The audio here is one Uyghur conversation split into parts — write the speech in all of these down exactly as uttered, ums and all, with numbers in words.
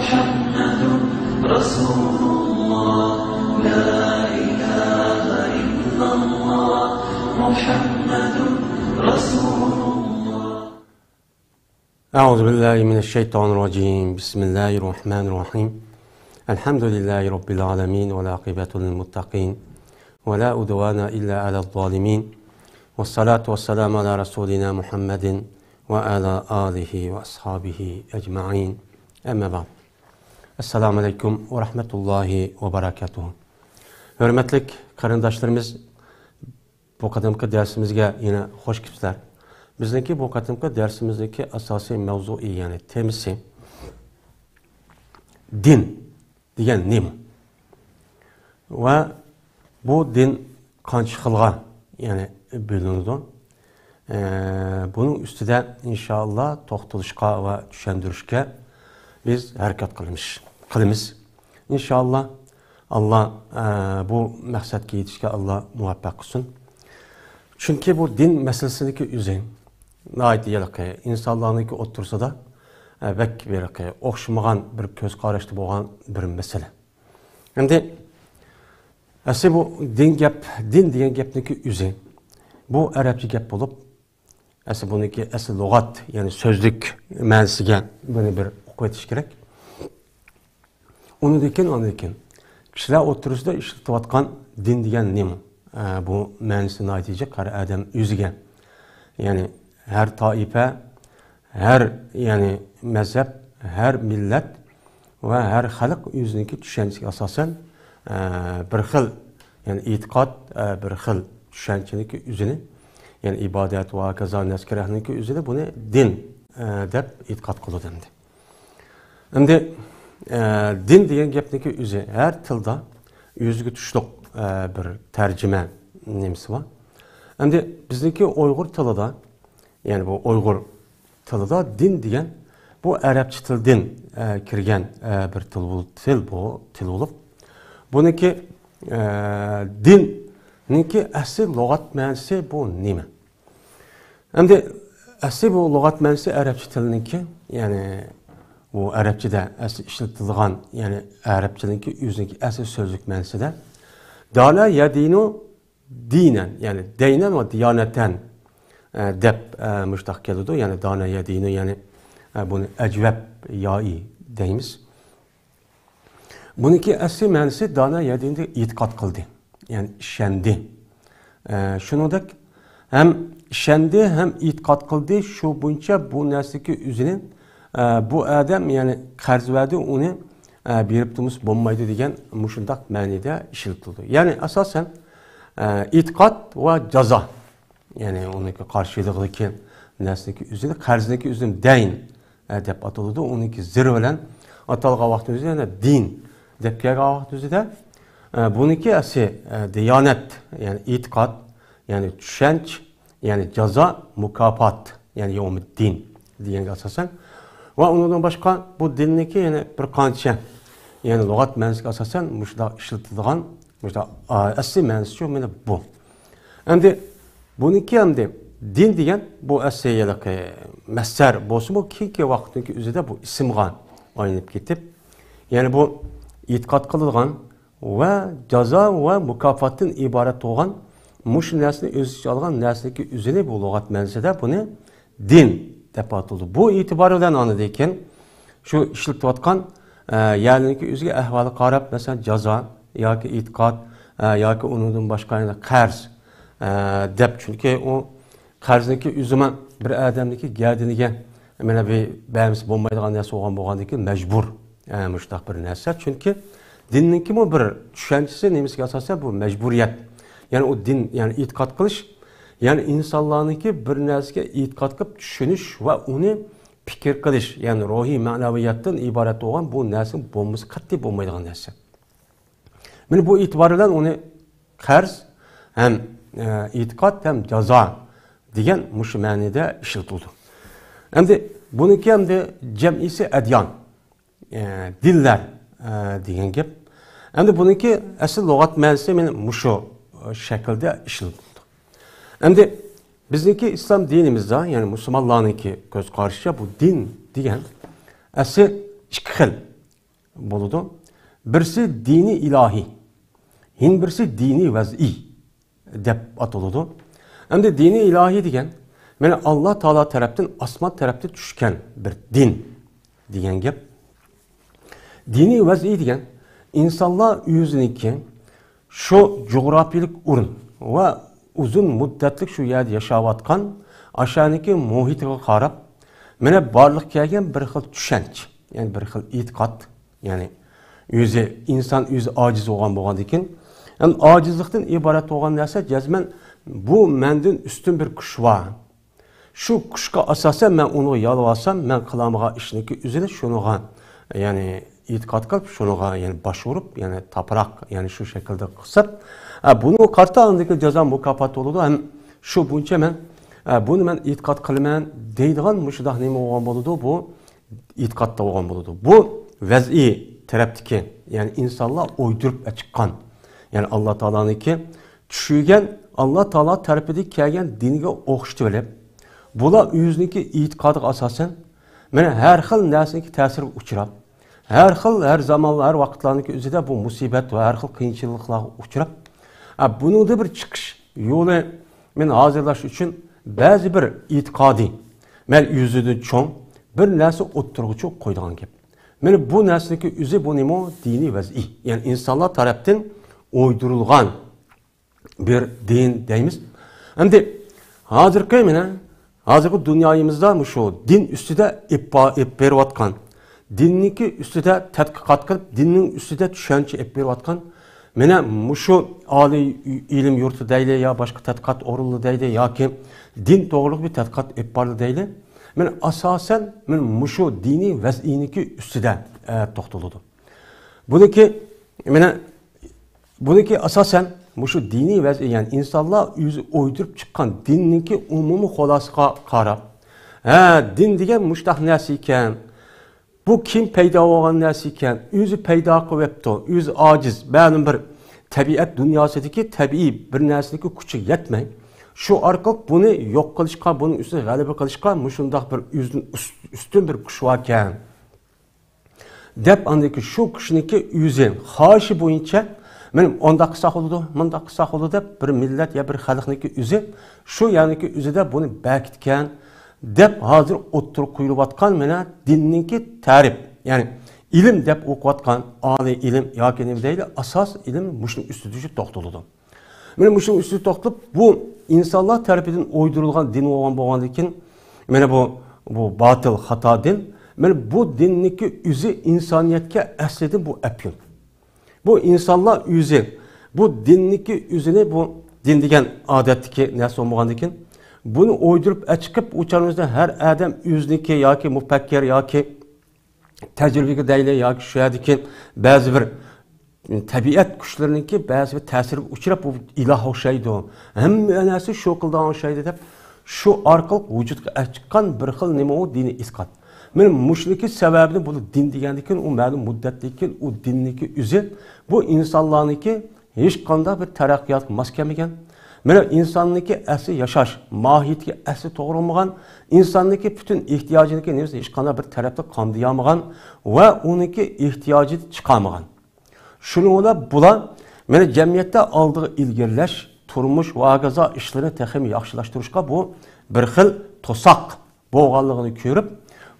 محمد رسول الله، لا إله إلا الله، محمد رسول الله. أعوذ بالله من الشيطان الرجيم. بسم الله الرحمن الرحيم. الحمد لله رب العالمين، والعاقبة للمتقين، ولا عدوان إلا على الظالمين، والصلاة والسلام على رسولنا محمد وعلى آله وأصحابه أجمعين. أما بعد. السلام عليكم ورحمة الله وبركاته. ھۆرمەتلىك قېرىنداشلىرىمىز، بۇ قېتىمقى دەرسىمىزگە يەنە خوش كېلىپسىلەر. بىزنىڭكى بۇ قېتىمقى دەرسىمىزنىڭكى ئاساسىي مەۋزۇيى، يەنى تېمىسى دىن دېگەن نېمە؟ ۋە بۇ دىن قانچە خىلغا، يەنى، بۆلۈنىدۇ؟ ئە، بۇنىڭ ئۈستىدە ئىنشائاللا توختىلىشقا ۋە چۈشەندۈرۈشكە بىز ھەرىكەت قىلىمىز، قىلىمىز. ئىنشائاللا، ئاللا، ئە، بۇ مەقسەتكە يېتىشكە ئاللا مۇۋەپپەق قىلسۇن. چۈنكى بۇ دىن مەسىلىسىنىڭكى ئۆزى ناھايىتى ھېلىقى ئىنسانلارنىڭكى ئوتتۇرىسىدا، ئە، بەك ھېلىقى ئوخشىمىغان بىر كۆز قاراشتا بولغان بىر مەسىلە. ئەمدى ئەسلى بۇ دىن گەپ، دىن دېگەن گەپنىڭكى ئۆزى، بۇ ئەرەبچە گەپ بولۇپ، ئەسلى بۇنىڭكى ئەسلى لۇغەت، يەنى سۆزلۈك مەنىسىگە بۇنى بىر ئوقۇۋېتىش كېرەك. ئۇنىڭدىن كېيىن، ئاندىن كېيىن كىشىلەر ئوتتۇرىسىدا ئىشلىتىۋاتقان دىن دېگەن نېمە؟ ئە، بۇ مەنىسى ناھايىتى جىق ھەر ئادەم ئۆزىگە. يەنى ھەر تائىپە، ھەر، يەنى مەزھەپ، ھەر مىللەت ۋە ھەر خەلق ئۆزىنىڭكى چۈشەنچىسىگە ئاساسەن، ئە، بىر خىل، يەنى ئېتىقاد، ئە، بىر خىل چۈشەنچىنىڭكى ئۆزىنى، يەنى ئىبادەت ۋە ھاكازا نەسكىرەھنىڭكى ئۆزىنى بۇنى دىن، ئە، دەپ ئېتىقاد قىلىدۇ ئەمدى. ئەمدى، ئە، دىن دېگەن گەپنىڭكى ئۆزى ھەر تىلدا ئۆزىگە تۇشلۇق، ئە، بىر تەرجىمە نېمىسى بار. ئەمدى بىزنىڭكى ئۇيغۇر تىلىدا، يەنى بۇ ئۇيغۇر تىلىدا دىن دېگەن بۇ ئەرەبچە تىلدىن، ئە، كىرگەن، ئە، بىر تىل بول-، تىل بۇ، تىل بولۇپ، بۇنىڭكى، ئە، دىننىڭكى ئەسلى لۇغەت مەنىسى بۇ نېمە؟ ئەمدى ئەسلى بۇ لۇغەت مەنىسى ئەرەبچە تىلنىڭكى، يەنى بۇ ئەرەبچىدە ئەسلى ئىشلىتىلىدىغان، يەنى ئەرەبچىنىڭكى ئۆزىنىڭكى ئەسلى سۆزلۈك مەنىسىدە دانا يەدىنۇ دىنەن، يەنى دەينەن ۋە دىيانەتەن، ئە، دەپ، ئە، مۇشتاق كېلىدۇ. يەنى دانا يەدىنۇ، يەنى، ئە، بۇنى ئەجۋەب يائى دەيمىز. بۇنىڭكى ئەسلى مەنىسى دانا يەدىنى ئېتىقاد قىلدى، يەنى ئىشەندى. ئە، شۇنىڭدەك ھەم ئىشەندى، ھەم ئېتىقاد قىلدى. شۇ بويىچە بۇ نەرسىدىكى ئۆزىنى، ئە، بۇ ئادەم، يەنى قەرز بەردى، ئۇنى، ئە، بېرىپ تۇرمىسا بولمايدۇ دېگەن مۇشۇنداق مەنىدە ئىشلىتىلىدۇ. يەنى ئاساسەن، ئە، ئېتىقاد ۋە جازا. يەنى ئۇنىڭكى قارشىلىقىدىكى نەرسىنىڭكى ئۆزىنى، قەرزنىڭكى ئۆزىنى دەين، ئە، دەپ ئاتىلىدۇ. ئۇنىڭكى زىر بىلەن ئاتالغان ۋاقتىمىزدا يەنە دىن دەپ كەلگەن ۋاقتىمىزدا، ئە، بۇنىڭكى ئەسلى، ئە، دىيانەت، يەنى ئېتىقاد، يەنى چۈشەنچە، يەنى جازا، مۇكاپات، يەنى يومىددىن دېگەنگە ئاساسەن. ۋە ئۇنىڭدىن باشقا بۇ دىننىڭكى يەنە بىر قانچە، يەنى لۇغەت مەنىسىگە ئاساسەن مۇشۇنداق ئىشلىتىلىدىغان، مۇشۇنداق، ئا، ئەسلى مەنىسىچۇ مانا بۇ. ئەمدى بۇنىڭكى ئەمدى دىن دېگەن بۇ ئەسلى ھېلىقى مەسدەر بولسىمۇ، كېيىنكى ۋاقىتنىڭكى ئۆزىدە بۇ ئىسىمغا ئايلىنىپ كېتىپ، يەنى بۇ ئېتىقاد قىلىدىغان ۋە جازا ۋە مۇكاپاتتىن ئىبارەت بولغان مۇشۇ نەرسىنى ئۆز ئىچىگە ئالغان نەرسىنىڭكى ئۆزىنى بۇ لۇغەت مەنىسىدە بۇنى دىن دەپ ئاتىلىدۇ. بۇ ئېتىبار بىلەن ئاندىن كېيىن شۇ ئىشلىتىۋاتقان، ئە، يەرلىرىنىڭكى ئۆزىگە ئەھۋالىغا قاراپ، مەسىلەن، جازا ياكى ئېتىقاد، ئە، ياكى ئۇنىڭدىن باشقا يەنە قەرز، ئە، دەپ، چۈنكى ئۇ قەرزنىڭكى ئۆزىمۇ بىر ئادەمنىڭكى گەدىنىگە مانا بىر بەرمىسە بولمايدىغان نەرسە بولغان، بولغاندىن كېيىن مەجبۇر، ئە، مۇشۇنداق بىر نەرسە. چۈنكى دىننىڭكىمۇ بىر چۈشەنچىسى نېمىسىگە ئاساسەن؟ بۇ مەجبۇرىيەت. يەنى ئۇ دىن، يەنى ئېتىقاد قىلىش، يەنى ئىنسانلارنىڭكى بىر نەرسىگە ئېتىقاد قىلىپ چۈشىنىش ۋە ئۇنى پىكىر قىلىش، يەنى روھىي مەنەۋىياتتىن ئىبارەت بولغان بۇ نەرسە بولمىسا قەتئىي بولمايدىغان نەرسە. مانا بۇ ئېتىبار بىلەن ئۇنى قەرز ھەم، ئە، ئېتىقاد ھەم جازا دېگەن مۇشۇ مەنىدە ئىشلىتىلىدۇ. ئەمدى بۇنىڭكى ئەمدى جەمئىسى ئەديان، ئە، دىنلەر، ئە، دېگەن گەپ. ئەمدى بۇنىڭكى ئەسلى لۇغەت مەنىسى مانا مۇشۇ، ئە، شەكىلدە ئىشلىتىلىدۇ. ئەمدى بىزنىڭكى ئىسلام دىنىمىزدا، يەنى مۇسۇلمانلارنىڭكى كۆز قارىشىچە بۇ دىن دېگەن ئەسلى ئىككى خىل. بولىدۇ. بىرسى دىنى ئىلاھىي، يەنە بىرسى دىنى ۋەزئىي دەپ ئاتىلىدۇ. ئەمدى دىنى ئىلاھىي دېگەن، مانا، ئاللا تائالا تەرەپتىن، ئاسمان تەرەپتىن چۈشكەن بىر دىن دېگەن گەپ. دىنى ۋەزئىي دېگەن، ئىنسانلار ئۆزىنىڭكى شۇ جۇغراپىيىلىك ئورۇن ۋە ئۇزۇن مۇددەتلىك شۇ يەردە ياشاۋاتقان، ئاشۇنىڭكى مۇھىتىغا قاراپ، مانا، بارلىققا كەلگەن بىر خىل چۈشەنچە، يەنى بىر خىل ئېتىقاد، يەنى ئۆزى، ئىنسان ئۆزى ئاجىز بولغان بولغاندىكىن، ھەم ئاجىزلىقتىن ئىبارەت بولغان نەرسە جەزمەن بۇ مەندىن ئۈستۈن بىر كۈچ بار. شۇ كۈچكە ئاساسەن مەن ئۇنىڭغا يالۋارسام، مەن قىلالمىغان ئىشنىڭكى ئۆزىنى شۇنىڭغا، يەنى ئېتىقاد قىلىپ، شۇنىڭغا، يەنى باش ئۇرۇپ، يەنى تاپىراق، يەنى شۇ شەكىلدە قىلسام، ئە، بۇنىڭغا قارىتا ئاندىكى جازا مۇكاپات بولىدۇ. ھەم شۇ بويىچە مەن، ئە، بۇنى مەن ئېتىقاد قىلىمەن دەيدىغان مۇشۇنداق نېمە بولغان بولىدۇ، بۇ ئېتىقادتا بولغان بولىدۇ. بۇ ۋەزئىي تەرەپتىكى، يەنى ئىنسانلار ئويدۇرۇپ ئەچىققان، يەنى ئاللا تائالانىڭكى چۈشۈرگەن، ئاللا تائالا تەرىپىدىن كەلگەن دىنىگە ئوخشىتىۋېلىپ، بۇلار ئۆزىنىڭكى ئېتىقادىغا ئاساسەن، مانا، ھەر خىل نەرسىنىڭكى تەسىرىگە ئۇچراپ، ھەر خىل، ھەر زامان، ھەر ۋاقىتلارنىڭكى ئۆزىدە بۇ مۇسىبەت ۋە ھەر خىل قىيىنچىلىقلارغا ئۇچراپ، ئە، بۇنىڭدا بىر چىقىش يولى مەن ھازىرلاش ئۈچۈن بەزى بىر ئېتىقادىي، مەن ئۆزىدىن چوڭ بىر نەرسە ئوتتۇرىغا چىقىپ قويىدىغان گەپ. مانا بۇ نەرسىنىڭكى ئۆزى بۇ نېمە؟ دىنىي ۋەزئىي. يەنى ئىنسانلار تەرەپتىن ئويدۇرۇلغان بىر دىن دەيمىز. ئەمدى ھازىرقى، مانا، ھازىرقى دۇنيايىمىزدا مۇشۇ دىن ئۈستىدە ئېلىپ با-، ئېلىپ بېرىۋاتقان، دىننىڭكى ئۈستىدە تەتقىقات قىلىپ، دىننىڭ ئۈستىدە چۈشەنچە ئېلىپ بېرىۋاتقان، مانا، مۇشۇ ئالىي ئىلىم يۇرتى دەيلى يا باشقا تەتقىقات ئورۇنلىرى دەيلى ياكى دىن توغرىلىق بىر تەتقىقات ئېلىپ بارىدۇ دەيلى. مانا، ئاساسەن، مانا، مۇشۇ دىنىي ۋەزئىينىڭكى ئۈستىدە، ئە، توختىلىدۇ. بۇنىڭكى، مانا، بۇنىڭكى ئاساسەن مۇشۇ دىنىي ۋەزىيەت، يەنى ئىنسانلار ئۆزى ئويدۇرۇپ چىققان دىننىڭكى ئومۇمىي خۇلاسىسىغا قاراپ، ھە، دىن دېگەن مۇشۇنداق نەرسە ئىكەن، بۇ كىم پەيدا بولغان نەرسە ئىكەن، ئۆزى پەيدا قىلىۋەپتۇ، ئۆزى ئاجىز، مەلۇم بىر تەبىئەت دۇنياسىدىكى تەبىئىي بىر نەرسىنىڭكى كۈچى يەتمەي، شۇ ئارقىلىق بۇنى يوق قىلىشقا، بۇنىڭ ئۈستىگە غەلىبە قىلىشقا مۇشۇنداق بىر ئۆزىدىن ئۈس-، ئۈستۈن بىر كۈچ باركەن. دەپ ئاندىكى شۇ كىشىنىڭكى ئۆزى خاھىشى بويىچە، مانا ئۇنداق قىلساق بولىدۇ، مۇنداق قىلساق بولىدۇ دەپ، بىر مىللەت يا بىر خەلقنىڭكى ئۆزى شۇ يەرنىڭكى ئۆزىدە بۇنى بەكىتكەن دەپ ھازىر ئوتتۇرىغا قويۇلۇۋاتقان مانا دىننىڭكى تەرىپ، يەنى ئىلىم دەپ ئوقۇۋاتقان ئالىي ئىلىم ياكى نېمە دەيلى، ئاساس ئىلىم مۇشۇنىڭ ئۈستىدە توختىلىدۇ. مانا مۇشۇنىڭ ئۈستىدە توختىلىپ، بۇ ئىنسانلار تەرىپىدىن ئويدۇرۇلغان دىن بولغان، بولغاندىكىن، مانا بۇ، بۇ باتىل، خاتا دىن. مانا بۇ دىننىڭكى ئۆزى ئىنسانىيەتكە ئەسلىدىن بۇ ئەپيۈن. بۇ ئىنسانلار ئۆزى، بۇ دىننىڭكى ئۆزىنى، بۇ دىن دېگەن ئادەتتىكى نەرسە بولمىغاندىكىن، بۇنى ئويدۇرۇپ ئەچىقىپ، ئۇ چاغنىڭ ئۆزىدە ھەر ئادەم ئۆزىنىڭكى ياكى مۇپەككىر ياكى تەجرىبىگە دەيلى ياكى شۇ يەردىكى بەزى بىر تەبىئەت كۈچلىرىنىڭكى بەزى بىر تەسىرىگە ئۇچراپ، بۇ ئىلاھ ئوخشايدۇ، ھەممە نەرسە شۇ قىلىدىغان ئوخشايدۇ دەپ، شۇ ئارقىلىق ۋۇجۇدقا چىققان بىر خىل نېمە ئۇ دىنىي ئېتىقاد. مانا مۇشۇنىڭكى سەۋەبىدىن بۇ دىن دېگەندىكىن، ئۇ مەلۇم مۇددەتتىن كېيىن ئۇ دىننىڭكى ئۆزى بۇ ئىنسانلارنىڭكى ھېچقانداق بىر تەرەققىياتقا ماس كەلمىگەن. مانا ئىنساننىڭكى ئەسلى ياشاش ماھىيىتىگە ئەسلى توغرا بولمىغان، ئىنساننىڭكى پۈتۈن ئېھتىياجىنىڭكى نېمىسى ھېچقانداق بىر تەرەپتە قامدىيالمىغان ۋە ئۇنىڭكى ئېھتىياجى چىقارمىغان. شۇنىڭ بىلەن بۇلار مانا جەمئىيەتتە ئالدىغا ئىلگىرىلەش، تۇرمۇش ۋە ھاكازا ئىشلىرىنى تېخىمۇ ياخشىلاشتۇرۇشقا بۇ بىر خىل توساق بولغانلىقىنى كۆرۈپ،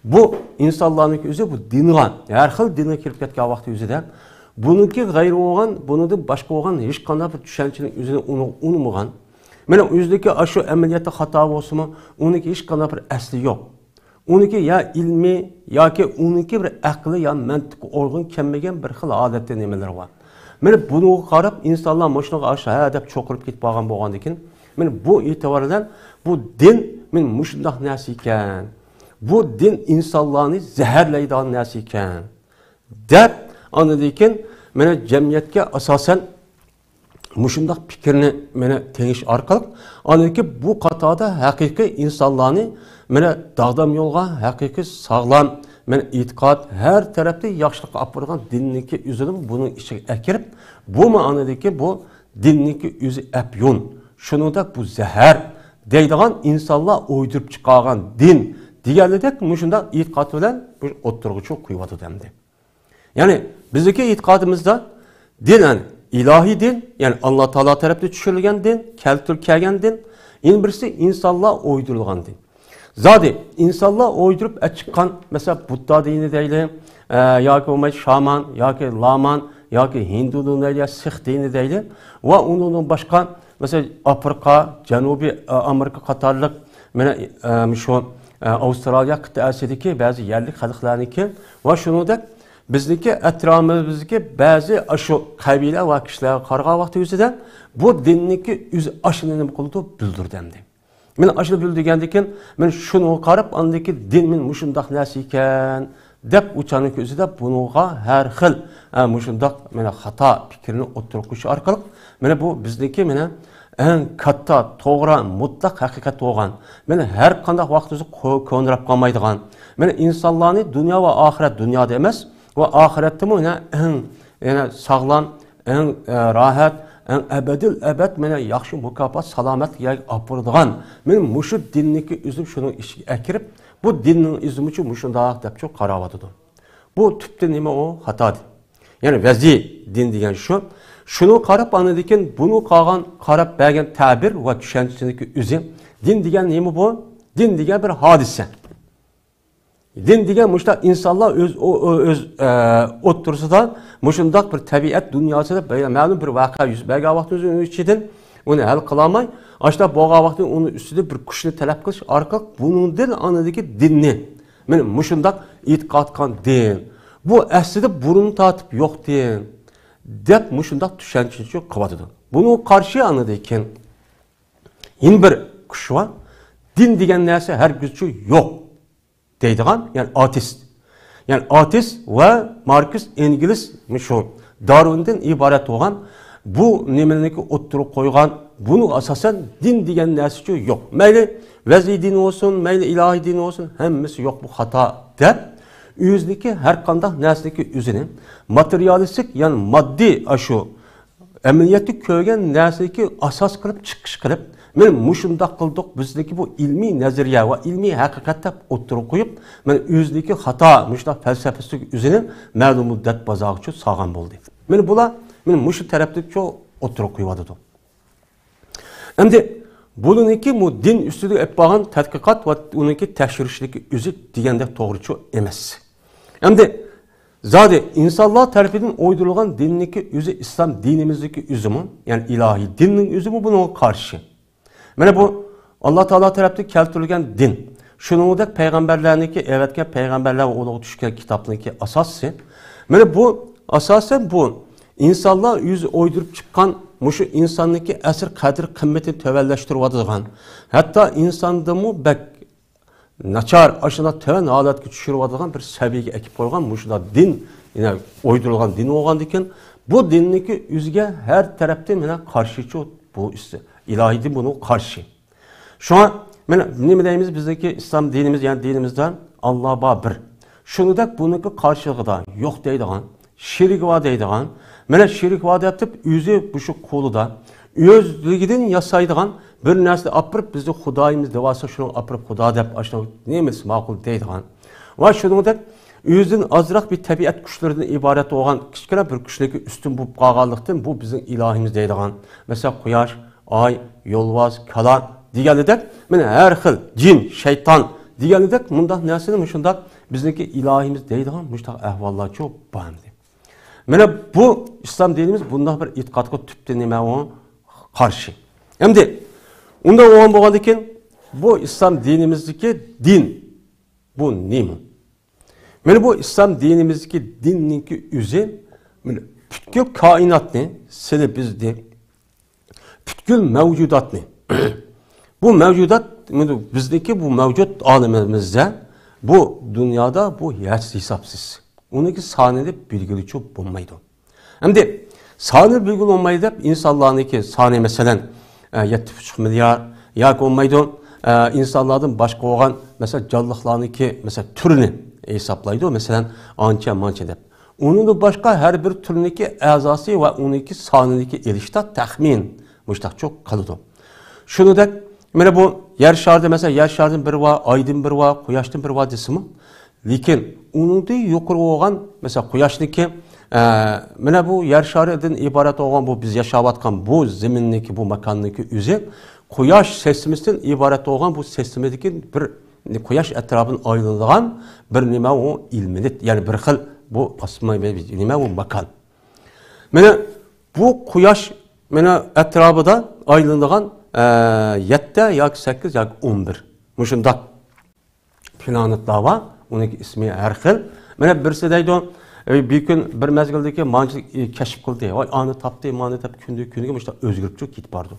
بۇ ئىنسانلارنىڭكى ئۆزى بۇ دىنغا، ھەر خىل دىنغا كىرىپ كەتكەن ۋاقتى ئۆزىدە، بۇنىڭكى غەيرى بولغان، بۇنىڭدىن باشقا بولغان ھېچقانداق بىر چۈشەنچىنى ئۆزىنى ئۇنىڭ ئۇنىمىغان. مانا ئۆزىدىكى ئاشۇ ئەمەلىيەتتە خاتا بولسىمۇ، ئۇنىڭكى ھېچقانداق بىر ئەسلى يوق. ئۇنىڭكى يا ئىلمىي ياكى ئۇنىڭكى بىر ئەقلىي يا مەنتىقىي ئورگىنى كەلمىگەن بىر خىل ھالەتتە نېمىلىرى بار. مانا بۇنىڭغا قاراپ ئىنسانلار مۇشۇنىڭغا ئاشۇ ھە دەپ چوقۇرۇپ كېتىپ بارغان بولغاندىكىن، مانا بۇ ئېتىبار بىلەن بۇ دىن مانا مۇشۇنداق نەرسە ئىكەن. بۇ دىن ئىنسانلارنى زەھەرلەيدىغان نەرسە ئىكەن دەپ، ئاندىن كېيىن مانا جەمئىيەتكە ئاساسەن مۇشۇنداق پىكىرنى مانا تېڭىش ئارقىلىق، ئاندىن كېيىن بۇ قاتاردا ھەقىقىي ئىنسانلارنى مانا داغدام يولغا، ھەقىقىي ساغلام، مانا ئېتىقاد، ھەر تەرەپتە ياخشىلىققا ئاپىرىدىغان دىننىڭكى ئۆزىنى بۇنىڭ ئىچىگە ئەكىرىپ، بۇمۇ ئاندىن كېيىن بۇ دىننىڭكى ئۆزى ئەپيۈن، شۇنىڭدەك بۇ زەھەر دەيدىغان ئىنسانلار ئويدۇرۇپ چىقارغان دىن دېگەنلىدەك مۇشۇنداق ئېتىقاد بىلەن بۇ ئوتتۇرىغا چىقىپ قويۇۋاتىدۇ ئەمدى. يەنى بىزدىكى ئېتىقادىمىزدا دىن، يەنى ئىلاھىي دىن، يەنى ئاللا تائالا تەرەپتىن چۈشۈرۈلگەن دىن، كەلتۈرۈپ كەلگەن دىن، يەنە بىرسى ئىنسانلار ئويدۇرۇلغان دىن. زادى ئىنسانلار ئويدۇرۇپ ئەچىققان، مەسىلەن، بۇددا دىنى دەيلى، ئە، ياكى بولمايدۇ شامان، ياكى لامان، ياكى ھىندۇ دىنى دەيلى، يا سىخ دىنى دەيلى، ۋە ئۇنىڭدىن باشقا، مەسىلەن، ئافرىقا، جەنۇبىي، ئە، ئامېرىكا قاتارلىق، مانا، ئە، شۇ، ئە، ئاۋسترالىيە قىتئەسىدىكى بەزى يەرلىك خەلقلەرنىكى ۋە شۇنىڭدەك بىزنىڭكى ئەتراپىمىزدىكى بەزى ئاشۇ قەبىلە ۋە كىشىلەرگە قارىغان ۋاقتى ئۆزىدە بۇ دىننىڭكى ئۆزى ئاشۇنى نېمە قىلىدۇ، بىلدۈردى ئەمدى. مانا ئاشۇنى بىلدۈرگەندىن كېيىن، مانا شۇنىڭغا قاراپ، ئاندىكى دىن مانا مۇشۇنداق نەرسە ئىكەن، دەپ ئۇچارنىڭكى ئۆزىدە بۇنىڭغا ھەر خىل، ئە، مۇشۇنداق مانا خاتا پىكىرنى ئوتتۇرىغا قويۇش ئارقىلىق، مانا بۇ بىزنىڭكى مانا ئەڭ كاتتا، توغرا، مۇتلەق ھەقىقەت بولغان، مانا ھەر قانداق ۋاقتىمىزدا قو-، كونىراپ قالمايدىغان، مانا ئىنسانلارنى دۇنيا ۋە ئاخىرەت، دۇنيادا ئەمەس، ۋە ئاخىرەتتىمۇ يەنە ئەڭ، يەنە ساغلام، ئەڭ، ئە، راھەت، ئەڭ ئەبەدىل ئەبەد مانا ياخشى مۇكاپات، سالامەتلىك يەرگە ئاپىرىدىغان، مانا مۇشۇ دىننىكى ئۆزۈم شۇنىڭ ئىچىگە ئەكىرىپ، بۇ دىننىڭ ئۆزىمۇچۇ مۇشۇنداق دەپچۇ قاراۋاتىدۇ. بۇ تۈپتە نېمە ئۇ؟ خاتا دىن. يەنى ۋەزىي دىن دېگەن شۇ. شۇنى قاراپ ئاندىن كېيىن بۇنى قالغان قاراپ بەرگەن تەبىر ۋە چۈشەنچىسىنىڭكى ئۆزى. دىن دېگەن نېمە بۇ؟ دىن دېگەن بىر ھادىسە. دىن دېگەن مۇشۇنداق ئىنسانلار ئۆز، ئۆ-، ئۆ-، ئۆز، ئە، ئوتتۇرىسىدا مۇشۇنداق بىر تەبىئەت دۇنياسىدا بە-، مەلۇم بىر ۋەقە يۈز بەرگەن ۋاقتىمىزدا ئۇنىڭ ئىچىدىن ئۇنى ھەل قىلالماي، ئاشۇنداق بولغان ۋاقتىدا ئۇنىڭ ئۈستىدە بىر كۈچنى تەلەپ قىلىش ئارقىلىق بۇنىڭدىن ئاندىكى دىننى، مانا مۇشۇنداق ئېتىقاد قىلغان دىن، بۇ ئەسلىدە بۇرۇن تارتىپ يوق دىن، دەپ مۇشۇنداق چۈشەنچە قىلىۋاتىدۇ. بۇنىڭغا قارشى ئاندىن كېيىن يەنە بىر كۈچ بار. دىن دېگەن نەرسە ھەرگىزچۇ يوق دەيدىغان، يەنى ئاتېست. يەنى ئاتېست ۋە ماركس ئېنگلىس شۇ دارۋىندىن ئىبارەت بولغان بۇ نېمىلىكنى ئوتتۇرىغا قويغان، بۇنىڭ ئاساسەن دىن دېگەن نەرسىچۇ يوق. مەيلى ۋەزىي دىن بولسۇن، مەيلى ئىلاھىي دىن بولسۇن، ھەممىسى يوق، بۇ خاتا دەپ، ئۆزىنىڭكى ھەر قانداق نەرسىنىڭكى ئۆزىنى ماتېرىيالىستىك، يەنى ماددىي، ئاشۇ ئەمەلىيەتتە كۆرگەن نەرسىنىڭكى ئاساس قىلىپ چىقىش قىلىپ، مانا مۇشۇنداق قىلدۇق، بىزنىڭكى بۇ ئىلمىي نەزەرىيە ۋە ئىلمىي ھەقىقەت دەپ ئوتتۇرىغا قويۇپ، مانا ئۆزىنىڭكى خاتا مۇشۇنداق پەلسەپىسىنىڭ ئۆزىنى مەلۇم مۇددەت بازارغىچۇ سالغان بولدى. مانا بۇلار مانا مۇشۇ تەرەپتىچۇ ئوتتۇرىغا قويۇۋاتىدۇ. ئەمدى بۇنىڭكى بۇ دىن ئۈستىدە ئېلىپ بارغان تەتقىقات ۋە ئۇنىڭكى تەكشۈرۈشلۈكى ئۆزى دېگەندەك توغرىچۇ ئەمەس. ئەمدى زادى ئىنسانلار تەرىپىدىن ئويدۇرۇلغان دىننىڭكى ئۆزى ئىسلام دىنىمىزدىكى ئۆزىمۇ، يەنى ئىلاھىي دىننىڭ ئۆزىمۇ بۇنىڭغا قارشى. مانا بۇ ئاللا تائالا تەرەپتىن كەلتۈرۈلگەن دىن. شۇنىڭدەك پەيغەمبەرلەرنىڭكى ئەۋەتكەن پەيغەمبەرلەر ۋە ئۇلۇغ چۈشكەن كىتابنىڭكى ئاساسى. مانا بۇ ئاساسەن بۇ ئىنسانلار ئۆزى ئويدۇرۇپ چىققان مۇشۇ ئىنساننىڭكى ئەسىر قەدىر قىممىتىنى تۆۋەنلەشتۈرۈۋاتىدىغان، ھەتتا ئىنساندىنمۇ بەك ناچار، ئاشۇنداق تۆۋەن ھالەتكە چۈشۈرۈۋاتىدىغان بىر سەۋىيەگە ئەكىپ قويغان مۇشۇنداق دىن، يەنە ئويدۇرۇلغان دىن بولغاندىكىن، بۇ دىننىڭكى ئۆزىگە ھەر تەرەپتىن مانا قارشىچۇ بۇ ئىس-، ئىلاھىي دىن بۇنىڭغا قارشى. شۇڭا مانا نېمە دەيمىز، بىزنىڭكى ئىسلام دىنىمىز، يەنى دىنىمىزدا ئاللا بار بىر. شۇنىڭدەك بۇنىڭكى قارشىلىقىدا يوق دەيدىغان، شېرىكى بار دەيدىغان، مانا شېرىكى بار دەپ ئۆزى مۇشۇ قولىدا ئۆزلۈكىدىن ياسايدىغان بىر نەرسىنى ئاپىرىپ، بىزنى خۇدايىمىز دەۋالسا، شۇنىڭغا ئاپىرىپ خۇدا دەپ ئاشۇنىڭ نېمىسى ماقۇل دەيدىغان ۋە شۇنىڭدەك ئۆزىدىن ئازراق بىر تەبىئەت كۈچلىرىدىن ئىبارەت بولغان كىچىككىنە بىر كۈچنىڭكى ئۈستۈن بولۇپ قالغانلىقتىن، بۇ بىزنىڭ ئىلاھىمىز دەيدىغان، مەسىلەن، قۇياش، ئاي، يولۋاس، كالا دېگەنىدەك، مانا ھەر خىل جىن، شەيتان دېگەنىدەك مۇنداق نەرسىنى مۇشۇنداق بىزنىڭكى ئىلاھىمىز دەيدىغان مۇشۇنداق ئەھۋاللارچۇ بار ئەمدى. مانا بۇ ئىسلام دىنىمىز بۇنداق بىر ئېتىقادقا تۈپتە نېمە ئۇ قارشى. ئەمدى ئۇنداق بولغان بولغاندىكىن بۇ ئىسلام دىنىمىزدىكى دىن بۇ نېمە؟ مانا بۇ ئىسلام دىنىمىزدىكى دىننىڭكى ئۆزى مانا پۈتكۈل كائىناتنى سىلى بىزدى پۈتكۈل مەۋجۇداتنى. بۇ مەۋجۇدات، بىزدىكى بۇ مەۋجۇت ئالىمىمىزدە، بۇ دۇنيادا بۇ ھەدسىز ھېسابسىز. ئۇنىڭكى سانىنى بىلگىلىچۇ بولمايدۇ. ئەمدى سانى بىلگىلى بولمايدۇ دەپ ئىنسانلارنىڭكى سانى، مەسىلەن، ئە، يەتتە پۇت مىليار ياكى بولمايدۇ، ئە، ئىنسانلاردىن باشقا بولغان، مەسىلەن، جانلىقلارنىڭكى، مەسىلەن، تۈرىنى ھېسابلايدۇ، مەسىلەن، ئانچە مانچە دەپ. ئۇنىڭدىن باشقا ھەر بىر تۈرنىكى ئەزاسى ۋە ئۇنىڭكى سانىدىكى ئېلىشتا تەخمىن مۇشتاقچۇ قىلىدۇ. شۇنىڭدەك، مانا بۇ يەر شارىدا، مەسىلەن، يەر شارىدىن بىرى بار، ئايدىن بىرى بار، قۇياشتىن بىرى بار دېسىمۇ، لېكىن ئۇنىڭدىن يۇقىرى بولغان، مەسىلەن، قۇياشنىڭكى، ئە، مانا بۇ يەر شارىدىن ئىبارەت بولغان بۇ بىز ياشاۋاتقان بۇ زېمىننىڭكى، بۇ ماكاننىڭكى ئۆزى قۇياش سىستېمىسىدىن ئىبارەت بولغان بۇ سىستېمىدىكى بىر قۇياش ئەتراپىنى ئايلىنىدىغان بىر نېمە ئۇ ئىلمىنىت، يەنى بىر خىل بۇ ئاسمان، نېمە ئۇ ماكان. مانا بۇ قۇياش مانا ئەتراپىدا ئايلىنىدىغان، ئە، يەتتە ياكى سەككىز ياكى ئون بىر مۇشۇنداق پلانېتلار بار. ئۇنىڭكى ئىسمى ھەر خىل. مانا بىرسى دەيدۇ، ئە، بىر كۈن بىر مەزگىلدىكى مانچىلىك، ئە، كەشىپ قىلدى. ۋاي، ئانى تاپتى، مانى تاپتى، كۈندە كۈنگە مۇشۇنداق ئۆزگىرىپ كېتىپ بارىدۇ.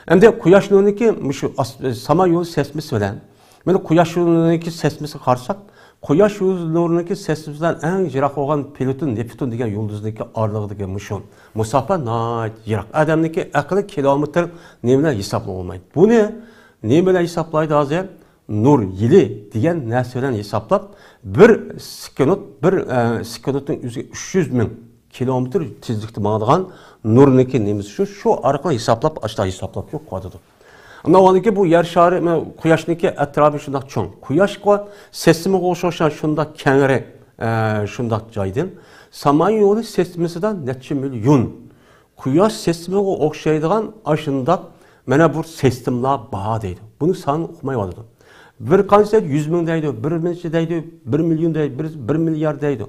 ئەمدى قۇياش نۇرىنىڭكى مۇشۇ ئاس-، سامان يولى سىستېمىسى بىلەن مانا قۇياش نۇرىنىڭكى سىستېمىسىگە قارىساق، قۇياش نۇرىنىڭكى سىستېمىسى بىلەن ئەڭ يىراق بولغان پلۇتون، نېپتۇن دېگەن يۇلدۇزنىڭكى ئارىلىقىدىكى مۇشۇ مۇساپە ناھايىتى يىراق. ئادەمنىڭكى ئەقلى كىلومېتىر نېمە بىلەن ھېسابلىغىلى بولمايدۇ. بۇنى نېمە بىلەن ھېسابلايدۇ ھازىر؟ نۇر يىلى دېگەن نەرسە بىلەن ھېسابلاپ، بىر سېكۇنت، بىر، ئە، سېكۇنتنىڭ ئۆزىگە ئۈچ يۈز مىڭ كىلومېتىر تېزلىكتە ماڭىدىغان نۇرنىڭكى نېمىسى شۇ، شۇ ئارقىلىق ھېسابلاپ، ئاشۇنداق ھېسابلاپ قويۇۋاتىدۇ. ئۇنداق بولغاندىكىن بۇ يەر شارى، مانا قۇياشنىڭكى ئەتراپى شۇنداق چوڭ. قۇياشقا سىستېمىغا ئوخشاش شۇنداق كەڭرى، ئە، شۇنداق جايدىن سامان يولى سىستېمىسىدا نەچچە مىليون قۇياش سىستېمىغا ئوخشايدىغان ئاشۇنداق مانا بۇ سىستېمىلار بار دەيدۇ. بۇنى سانىنى ئۇقمايۋاتىدۇ. بىر قانچە دەيدۇ، يۈز مىڭ دەيدۇ، بىر نەچچە دەيدۇ، بىر مىليون دەيدۇ، بىر، بىر مىليارد دەيدۇ.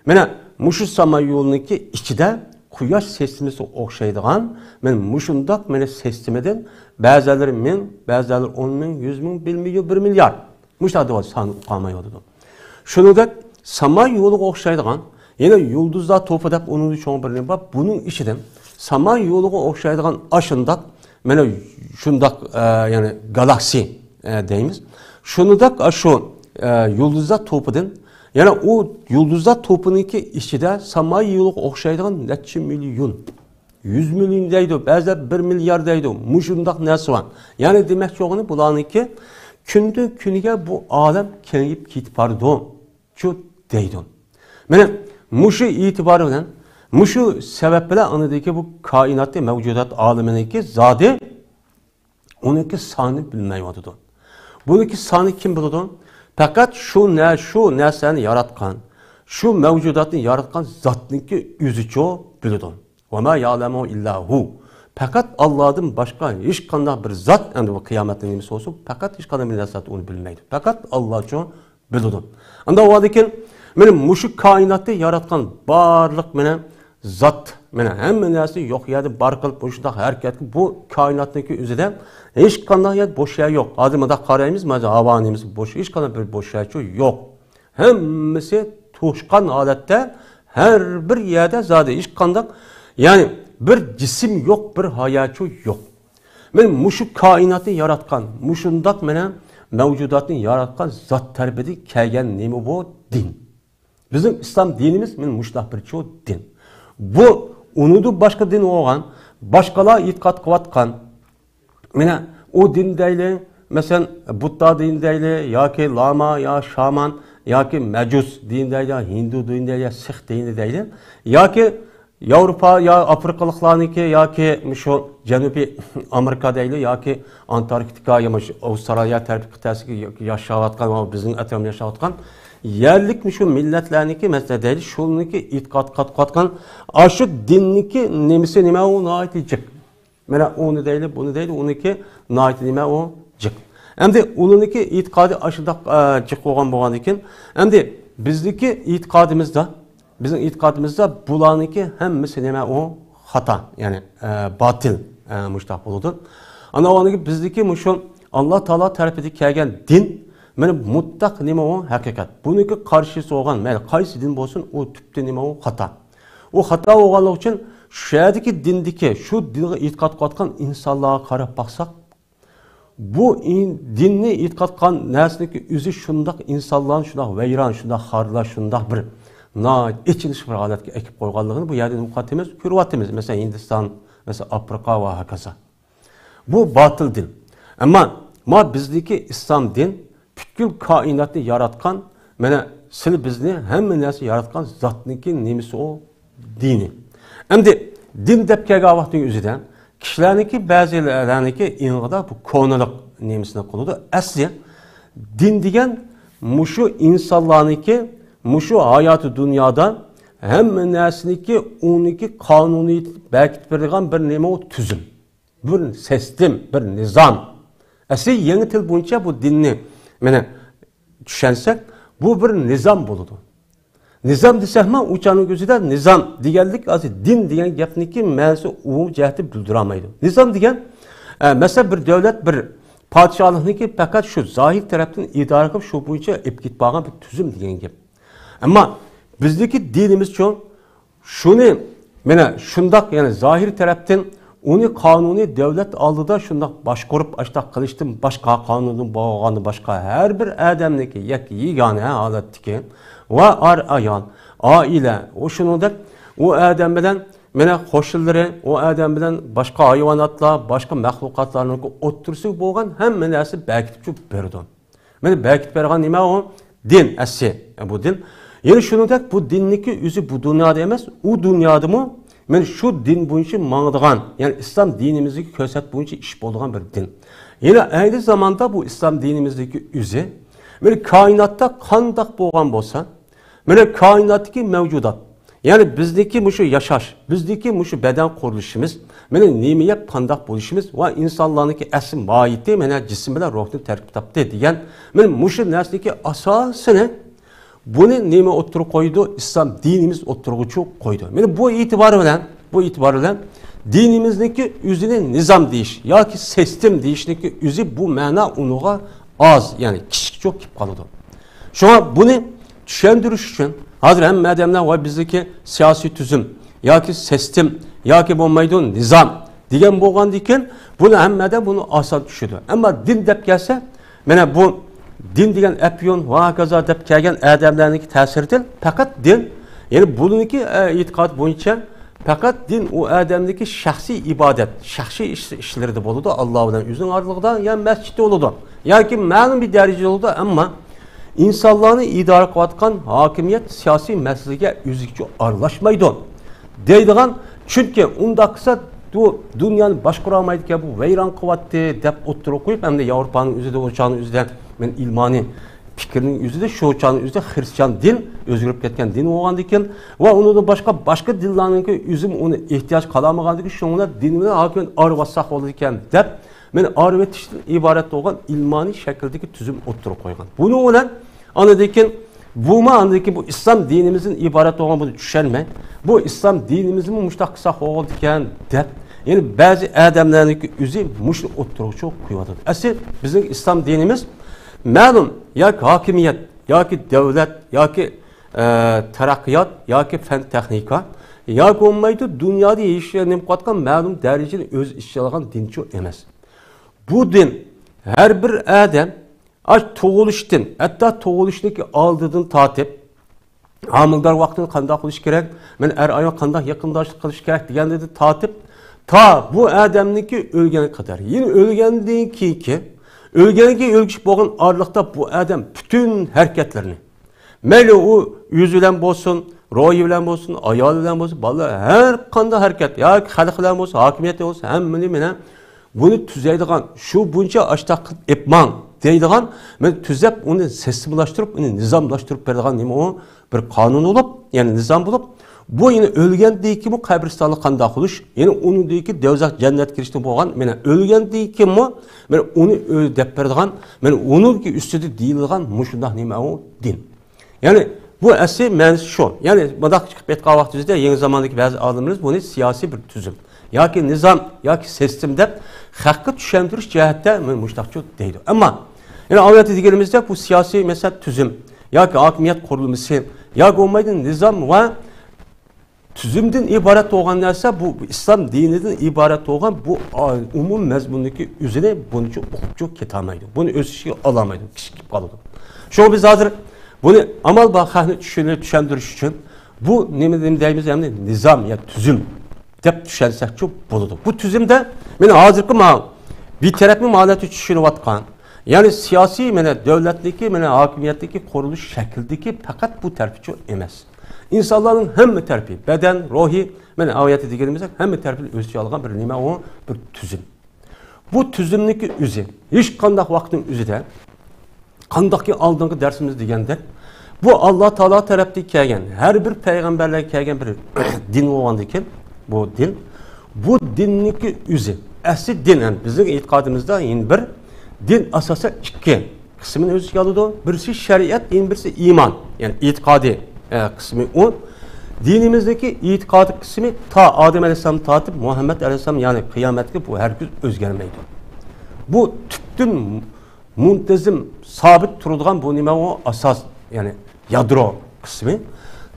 مانا مۇشۇ سامان يولىنىڭكى ئىچىدە قۇياش سىستېمىسىغا ئوخشايدىغان مانا مۇشۇنداق مانا سىستېمىدىن بەزىلىرى مىڭ، بەزىلىرى ئون مىڭ، يۈز مىڭ، بىر مىليون، بىر مىليارد. مۇشۇنداق دەپ سانىنى ئۇقالمايۋاتىدۇ. شۇنىڭدەك سامان يولىغا ئوخشايدىغان، يەنە يۇلدۇزلار توپى دەپ ئۇنىڭدىن چوڭ بىر نېمە بار. بۇنىڭ ئىچىدىن سامان يولىغا ئوخشايدىغان ئاشۇنداق، مانا شۇنداق، ئە، يەنى گالاكسىيە، ئە، دەيمىز. شۇنىڭدەك ئاشۇ، ئە، يۇلدۇزلار توپىدىن، يەنە ئۇ يۇلدۇزلار توپىنىڭكى ئىچىدە سامان يولىغا ئوخشايدىغان نەچچە مىليون، يۈز مىليون دەيدۇ، بەزىلەر بىر مىليار دەيدۇ. مۇشۇنداق نەرسە بار. يەنى دېمەكچى بولغىنى بۇلارنىڭكى كۈندىن كۈنگە بۇ ئالەم كېڭىيىپ كېتىپ بارىدۇ. شۇ دەيدۇ. مانا مۇشۇ ئېتىبار بىلەن، مۇشۇ سەۋەب بىلەن ئاندىكى بۇ كائىناتنى، مەۋجۇدات ئالىمىنىڭكى زادى ئۇنىڭكى سانى بىلمەيۋاتىدۇ. بۇنىڭكى سانى كىم بىلىدۇ؟ پەقەت شۇ نە-، شۇ نەرسىنى ياراتقان، شۇ مەۋجۇداتنى ياراتقان زاتنىڭكى ئۆزىچۇ بىلىدۇ. ۋە ما يەئلەمۇ ئىللا ھۇ. پەقەت ئاللادىن باشقا ھېچقانداق بىر زات، ئەمدى بۇ قىيامەتنىڭ نېمىسى بولسۇن، پەقەت ھېچقانداق بىر نەرسە ئۇنى بىلمەيدۇ. پەقەت ئاللاچۇ بىلىدۇ. ئانداق بولغاندىكىن، مانا مۇشۇ كائىناتنى ياراتقان بارلىق مانا زات، مانا ھەممە نەرسىنى يوق يەردىن بار قىلىپ، مۇشۇنداق ھەرىكەتكە، بۇ كائىناتنىڭكى ئۆزىدە ھېچقانداق يەر بوش يەر يوق. ھازىر مۇنداق قارايمىز، مانا ھاۋا نېمىسى بوش، ھېچقانداق بىر بوش يەرچۇ يوق. ھەممىسى توشقان ھالەتتە، ھەر بىر يەردە زادى ھېچقانداق، يەنى بىر جىسىم يوق، بىر ھاياتچۇ يوق. مانا مۇشۇ كائىناتنى ياراتقان، مۇشۇنداق مانا مەۋجۇداتنى ياراتقان زات تەرىپىدىن كەلگەن نېمە بۇ؟ دىن. بىزنىڭ ئىسلام دىنىمىز مانا مۇشۇنداق بىر چوڭ دىن. بۇ ئۇنىڭدىن باشقا دىن بولغان، باشقىلار ئېتىقاد قىلىۋاتقان، مانا ئۇ دىن دەيلى، مەسىلەن، بۇددا دىنى دەيلى، ياكى لاما، يا شامان، ياكى مەجۇس دىنى دەيلى، يا ھىندۇ دىنى دەيلى، يا سىخ دىنى دەيلى، ياكى ياۋروپا يا ئافرىقىلىقلارنىڭكى ياكى مۇشۇ جەنۇبىي ئامېرىكا دەيلى ياكى ئانتاركتىكا يا مۇشۇ ئاۋسترالىيە تەرەپى قىتئەسىگە ياشاۋاتقان ۋە بىزنىڭ ئەتراپىمىزدا ياشاۋاتقان يەرلىك مۇشۇ مىللەتلەرنىڭكى مەسىلەن دەيلى شۇنىڭكى ئېتىقاد قاتقاتقان ئاشۇ دىننىڭكى نېمىسى نېمە ئۇ ناھايىتى جىق. مانا ئۇنى دەيلى، بۇنى دەيلى، ئۇنىڭكى ناھايىتى نېمە ئۇ جىق. ئەمدى ئۇنىڭكى ئېتىقادى ئاشۇنداق، ئە، جىق بولغان بولغاندىكىن، ئەمدى بىزنىڭكى ئېتىقادىمىزدا، بىزنىڭ ئېتىقادىمىزدا بۇلارنىڭكى ھەممىسى نېمە ئۇ خاتا، يەنى، ئە، باتىل، ئە، مۇشتاق بولىدۇ. ئانا ئۇنىڭكى بىزنىڭكى مۇشۇ ئاللا تائالا تەرىپىدىن كەلگەن دىن، مانا مۇتلەق نېمە ئۇ ھەقىقەت. بۇنىڭكى قارشىسى بولغان، مەيلى قايسى دىن بولسۇن، ئۇ تۈپتە نېمە ئۇ خاتا. ئۇ خاتا بولغانلىقى ئۈچۈن شۇ يەردىكى دىندىكى، شۇ دىنغا ئېتىقاد قىلىۋاتقان ئىنسانلارغا قاراپ باقساق، بۇ ئىن-، دىننى ئېتىقاد قىلغان نەرسىنىڭكى ئۆزى شۇنداق ئىنسانلارنى شۇنداق ۋەيران، شۇنداق خارلاش، شۇنداق بىر ناھايىتى ئېچىنىشلىق بىر ھالەتكە ئەكىپ قويغانلىقىنى بۇ يەردىن ئوقۇۋاتىمىز، كۆرۈۋاتىمىز. مەسىلەن، ھىندىستان، مەسىلەن، ئافرىقا ۋە ھاكازا. بۇ باتىل دىن. ئەمما ما بىزدىكى ئىسلام دىن پۈتكۈل كائىناتنى ياراتقان، مانا سىلى بىزنى ھەممە نەرسە ياراتقان زاتنىڭكى نېمىسى ئۇ؟ دىنى. ئەمدى دىن دەپ كەلگەن ۋاقىتنىڭ ئۆزىدە كىشىلەرنىڭكى، بەزىلەرنىڭكى ئېڭىدا بۇ كونىلىق نېمىسىنى قىلىدۇ. ئەسلى دىن دېگەن مۇشۇ ئىنسانلارنىڭكى، مۇشۇ ھاياتى دۇنيادا ھەممە نەرسىنىڭكى ئۇنىڭكى قانۇنىيىتى بەركىتىپ بېرىدىغان بىر نېمە ئۇ تۈزۈم. بىر سىستېم، بىر نىزام. ئەسلى يېڭى تىل بويىچە بۇ دىننى، مانا، چۈشەنسەك، بۇ بىر نىزام بولىدۇ. نىزام دېسەكمۇ، ئۇ چاغنىڭ ئۆزىدە نىزام دېگەنلىك ھازىر دىن دېگەن گەپنىڭكى مەنىسى ئومۇمىي جەھەتتە بىلدۈرەلمەيدۇ. نىزام دېگەن، ئە، مەسىلەن، بىر دۆلەت، بىر پادىشاھلىقنىڭكى پەقەت شۇ زاھىر تەرەپتىن ئىدارە قىلىپ، شۇ بويىچە ئېلىپ كېتىپ بارغان بىر تۈزۈم دېگەن گەپ. ئەمما بىزدىكى دىنىمىزچۇ، شۇنى، مانا، شۇنداق، يەنى زاھىر تەرەپتىن ئۇنى قانۇنىي دۆلەت ئالدىدا شۇنداق باشقۇرۇپ، ئاشتاق قىلىشتىن باشقا، قانۇندىن بولغاندىن باشقا، ھەر بىر ئادەمنىڭكى يەككە يېگانە ھالەتتىكى ۋە ئار-ئايال، ئائىلە، ئۇ شۇنىڭدەك ئۇ ئادەم بىلەن، مانا، قوشنىلىرى، ئۇ ئادەم بىلەن باشقا ھايۋاناتلار، باشقا مەخلۇقاتلارنىڭكى ئوتتۇرىسىغا بولغان ھەممە نەرسە بەركىتىپ بېرىدۇ. مانا بەركىتىپ بەرگەن نېمە ئۇ؟ دىن، ئەسلى بۇ دىن. يەنە شۇنىڭدەك بۇ دىننىڭكى ئۆزى بۇ دۇنيادا ئەمەس، ئۇ دۇنيادىمۇ مانا شۇ دىن بويىچە ماڭىدىغان، يەنى ئىسلام دىنىمىزدىكى كۆرسەت بويىچە ئىش بولىدىغان بىر دىن. يەنە ئەينى زاماندا بۇ ئىسلام دىنىمىزدىكى ئۆزى مانا كائىناتتا قانداق بولغان بولسا، مانا كائىناتتىكى مەۋجۇدات، يەنى بىزنىڭكى مۇشۇ ياشاش، بىزنىڭكى مۇشۇ بەدەن قۇرۇلۇشىمىز، مانا نېمە يەپ قانداق بولۇشىمىز ۋە ئىنسانلارنىڭكى ئەسلى ماھىيىتى مانا جىسىم بىلەن روھتىن تەركىب تاپتى دېگەن، مانا مۇشۇ نەرسىنىڭكى ئاساسىنى، بۇنى نېمە ئوتتۇرىغا قويىدۇ؟ ئىسلام دىنىمىز ئوتتۇرىغا چۈ-، قويىدۇ. مانا بۇ ئېتىبار بىلەن، بۇ ئېتىبار بىلەن دىنىمىزنىڭكى ئۆزىنى نىزام دېيىش ياكى سىستېم دېيىشنىڭكى ئۆزى بۇ مەنا ئۇنىڭغا ئاز، يەنى كىچىك چۈ كېلىپ قالىدۇ. شۇڭا بۇنى چۈشەندۈرۈش ئۈچۈن ھازىر ھەممە ئادەملەر ۋە بىزدىكى سىياسىي تۈزۈم ياكى سىستېم ياكى بولمايدۇ نىزام دېگەن بولغاندىكىن بۇنى ھەممە ئادەم بۇنى ئاسان چۈشىدۇ. ئەمما دىن دەپ كەلسە، مانا بۇ دىن دېگەن ئەپيۇن ۋە ھاكازا دەپ كەلگەن ئادەملەرنىڭكى تەسىرىدىن پەقەت دىن، يەنى بۇنىڭكى، ئە، ئېتىقاد بويىچە پەقەت دىن ئۇ ئادەمنىڭكى شەخسىي ئىبادەت، شەخسىي ئىش، ئىشلىرىدا بولىدۇ، ئاللا بىلەن ئۆزىنىڭ ئارىلىقىدا يا مەسچىتتە بولىدۇ ياكى مەلۇم بىر دەرىجىدە بولىدۇ، ئەمما ئىنسانلارنى ئىدارە قىلىۋاتقان ھاكىمىيەت سىياسىي مەسىلىگە ئۆزىگىچە ئارىلاشمايدۇ دەيدىغان، چۈنكى ئۇنداق قىلسا بۇ دۇنيانى باشقۇرالمايدىكەن، بۇ ۋەيران قىلىۋاتتى دەپ ئوتتۇرىغا قويۇپ، ئەمدى ياۋروپانىڭ ئۆزىدە، ئۇ چاغنىڭ ئۆزىدە مەن ئىلمانىي پىكىرنىڭ ئۆزىدە شۇ چاغنىڭ ئۆزىدە خرىستىيان دىن ئۆزگىرىپ كەتكەن دىن بولغاندىكىن ۋە ئۇنىڭدىن باشقا، باشقا دىنلارنىڭكى ئۆزىمۇ ئۇنى ئېھتىياج قىلالمىغاندىكىن، شۇڭا دىن بىلەن ھاكىمىيەت ئايرىۋاتساق بولىدىكەن دەپ، مانا ئايرىۋېتىشتىن ئىبارەت بولغان ئىلمانىي شەكىلدىكى تۈزۈم ئوتتۇرىغا قويغان. بۇنىڭ بىلەن ئاندىن كېيىن بۇمۇ ئاندىن كېيىن بۇ ئىسلام دىنىمىزدىن ئىبارەت بولغان بۇنى چۈشەنمەي، بۇ ئىسلام دىنىمىزمۇ مۇشۇنداق قىلساق بولغىنىكەن دەپ، يەنى بەزى ئادەملەرنىڭكى ئۆزى مۇشۇنى ئوتتۇرىغا چۈ-، قويۇۋاتىدۇ. ئەسلى بىزنىڭ ئىسلام دىنىمىز مەلۇم ياكى ھاكىمىيەت ياكى دۆلەت ياكى، ئە، تەرەققىيات ياكى پەن تېخنىكا ياكى بولمايدۇ دۇنيادا ھېچ نېمە قىلىۋاتقان مەلۇم دەرىجىدە ئۆز ئىچىگە ئالغان دىنچۇ ئەمەس. بۇ دىن ھەر بىر ئادەم ئاش تۇغۇلۇشتىن، ھەتتا تۇغۇلۇشنىڭكى ئالدىدىن تارتىپ، ھامىلىدار ۋاقتىدا قانداق بولۇش كېرەك، مەن ئەر ئايال قانداق يېقىنداشلىق قىلىش كېرەك دېگەندىن تارتىپ، تا بۇ ئادەمنىڭكى ئۆلگەنگە قەدەر. يەنى ئۆلگەندىن كېيىنكى، ئۆلگەنگە ئۆلگۈچە بولغان ئارىلىقتا بۇ ئادەم پۈتۈن ھەرىكەتلىرىنى، مەيلى ئۇ ئۆزى بىلەن بولسۇن، روھى بىلەن بولسۇن، ئايالى بىلەن بولسۇن، بالىلار، ھەر قانداق ھەرىكەت، ياكى خەلق بىلەن بولسۇن، ھاكىمىيەت بولسۇن، ھەممىنى مانا بۇنى تۈزەيدىغان، شۇ بويىچە ئاشتاق قىلىپ ئېلىپ ماڭ دەيدىغان، مانا تۈزەپ، ئۇنى سىستېمىلاشتۇرۇپ، ئۇنى نىزاملاشتۇرۇپ بېرىدىغان نېمە ئۇ؟ بىر قانۇن بولۇپ، يەنى نىزام بولۇپ، بۇ يەنە ئۆلگەندىن كېيىنمۇ قەبرىستانلىق قانداق بولۇش، يەنى ئۇنىڭدىن كېيىن دوزاخ، جەننەت كىرىشتىن بولغان، مانا ئۆلگەندىن كېيىنمۇ مانا ئۇنى ئۆ-، دەپ بېرىدىغان، مانا ئۇنىڭ ئۈستىدە دېيىلىدىغان مۇشۇنداق نېمە ئۇ؟ دىن. يەنى بۇ ئەسلى مەنىسى شۇ. يەنى مۇنداق چىقىپ ئېيتقان ۋاقتىمىزدا يېڭى زاماندىكى بەزى ئالىملىرىمىز بۇنى سىياسىي بىر تۈزۈم ياكى نىزام ياكى سىستېم دەپ خەققە چۈشەندۈرۈش جەھەتتە مۇشۇنداقچۇ دەيدۇ. ئەمما يەنى ئاۋۇ يەردە دېگىنىمىزدەك بۇ سىياسىي مەسىلە تۈزۈم ياكى ھاكىمىيەت قۇرۇلمىسى ياكى بولمايدۇ نىزام ۋە تۈزۈمدىن ئىبارەت بولغان نەرسە بۇ، بۇ ئىسلام دىنىدىن ئىبارەت بولغان بۇ ئا-، ئومۇم مەزمۇندىكى ئۆزىنى بۇنچە ئۇقۇپچۇ كېتەلمەيدۇ. بۇنى ئۆز ئىچىگە ئالالمايدۇ، كىچىك كېلىپ قالىدۇ. شۇڭا بىز ھازىر بۇنى ئامال بار خەقنى چۈشىنى-، چۈشەندۈرۈش ئۈچۈن بۇ نېمە، نېمە دەيمىز، يەنى نىزام يا تۈزۈم دەپ چۈشەنسەكچۇ بولىدۇ. بۇ تۈزۈمدە مانا ھازىرقى ماۋۇ بىر تەرەپنىڭ ماھىيىتى چۈشىنىۋاتقان، يەنى سىياسىي مانا دۆلەتنىڭكى مانا ھاكىمىيەتتىكى قۇرۇلۇش شەكلىدىكى پەقەت بۇ تەرىپىچۇ ئەمەس. ئىنسانلارنىڭ ھەممە تەرىپى، بەدەن، روھى، مانا ئاۋۇ يەردە دېگىنىمىزدەك ھەممە تەرىپىنى ئۆز ئىچىگە ئالغان بىر نېمە ئۇ؟ بىر تۈزۈم. بۇ تۈزۈمنىڭكى ئۆزى، ھېچقانداق ۋاقىتنىڭ ئۆزىدە قانداقكى ئالدىنقى دەرسىمىز دېگەندەك، بۇ ئاللا تائالا تەرەپتىن كەلگەن، ھەر بىر پەيغەمبەرلەرگە كەلگەن بىر دىن بولغاندىكىن، بۇ دىن، بۇ دىننىڭكى ئۆزى، ئەسلى دىن، يەنى بىزنىڭ ئېتىقادىمىزدا يەنە بىر دىن ئاساسەن ئىككى قىسمىنى ئۆز ئىچىگە ئالىدۇ. بىرسى شەرىئەت، يەنە بىرسى ئىمان. يەنى ئېتىقادىي، ئە، قىسمى ئۇ. دىنىمىزدىكى ئېتىقادىي قىسمى تا ئادەم ئەلەيھىسسالامدىن تارتىپ مۇھەممەد ئەلەيھىسسالام، يەنى قىيامەتكە بۇ ھەرگىز ئۆزگەرمەيدۇ. بۇ تۈپتىن مۇنتىزىم، سابىت تۇرىدىغان بۇ نېمە ئۇ ئاساس، يەنى يادرو قىسمى.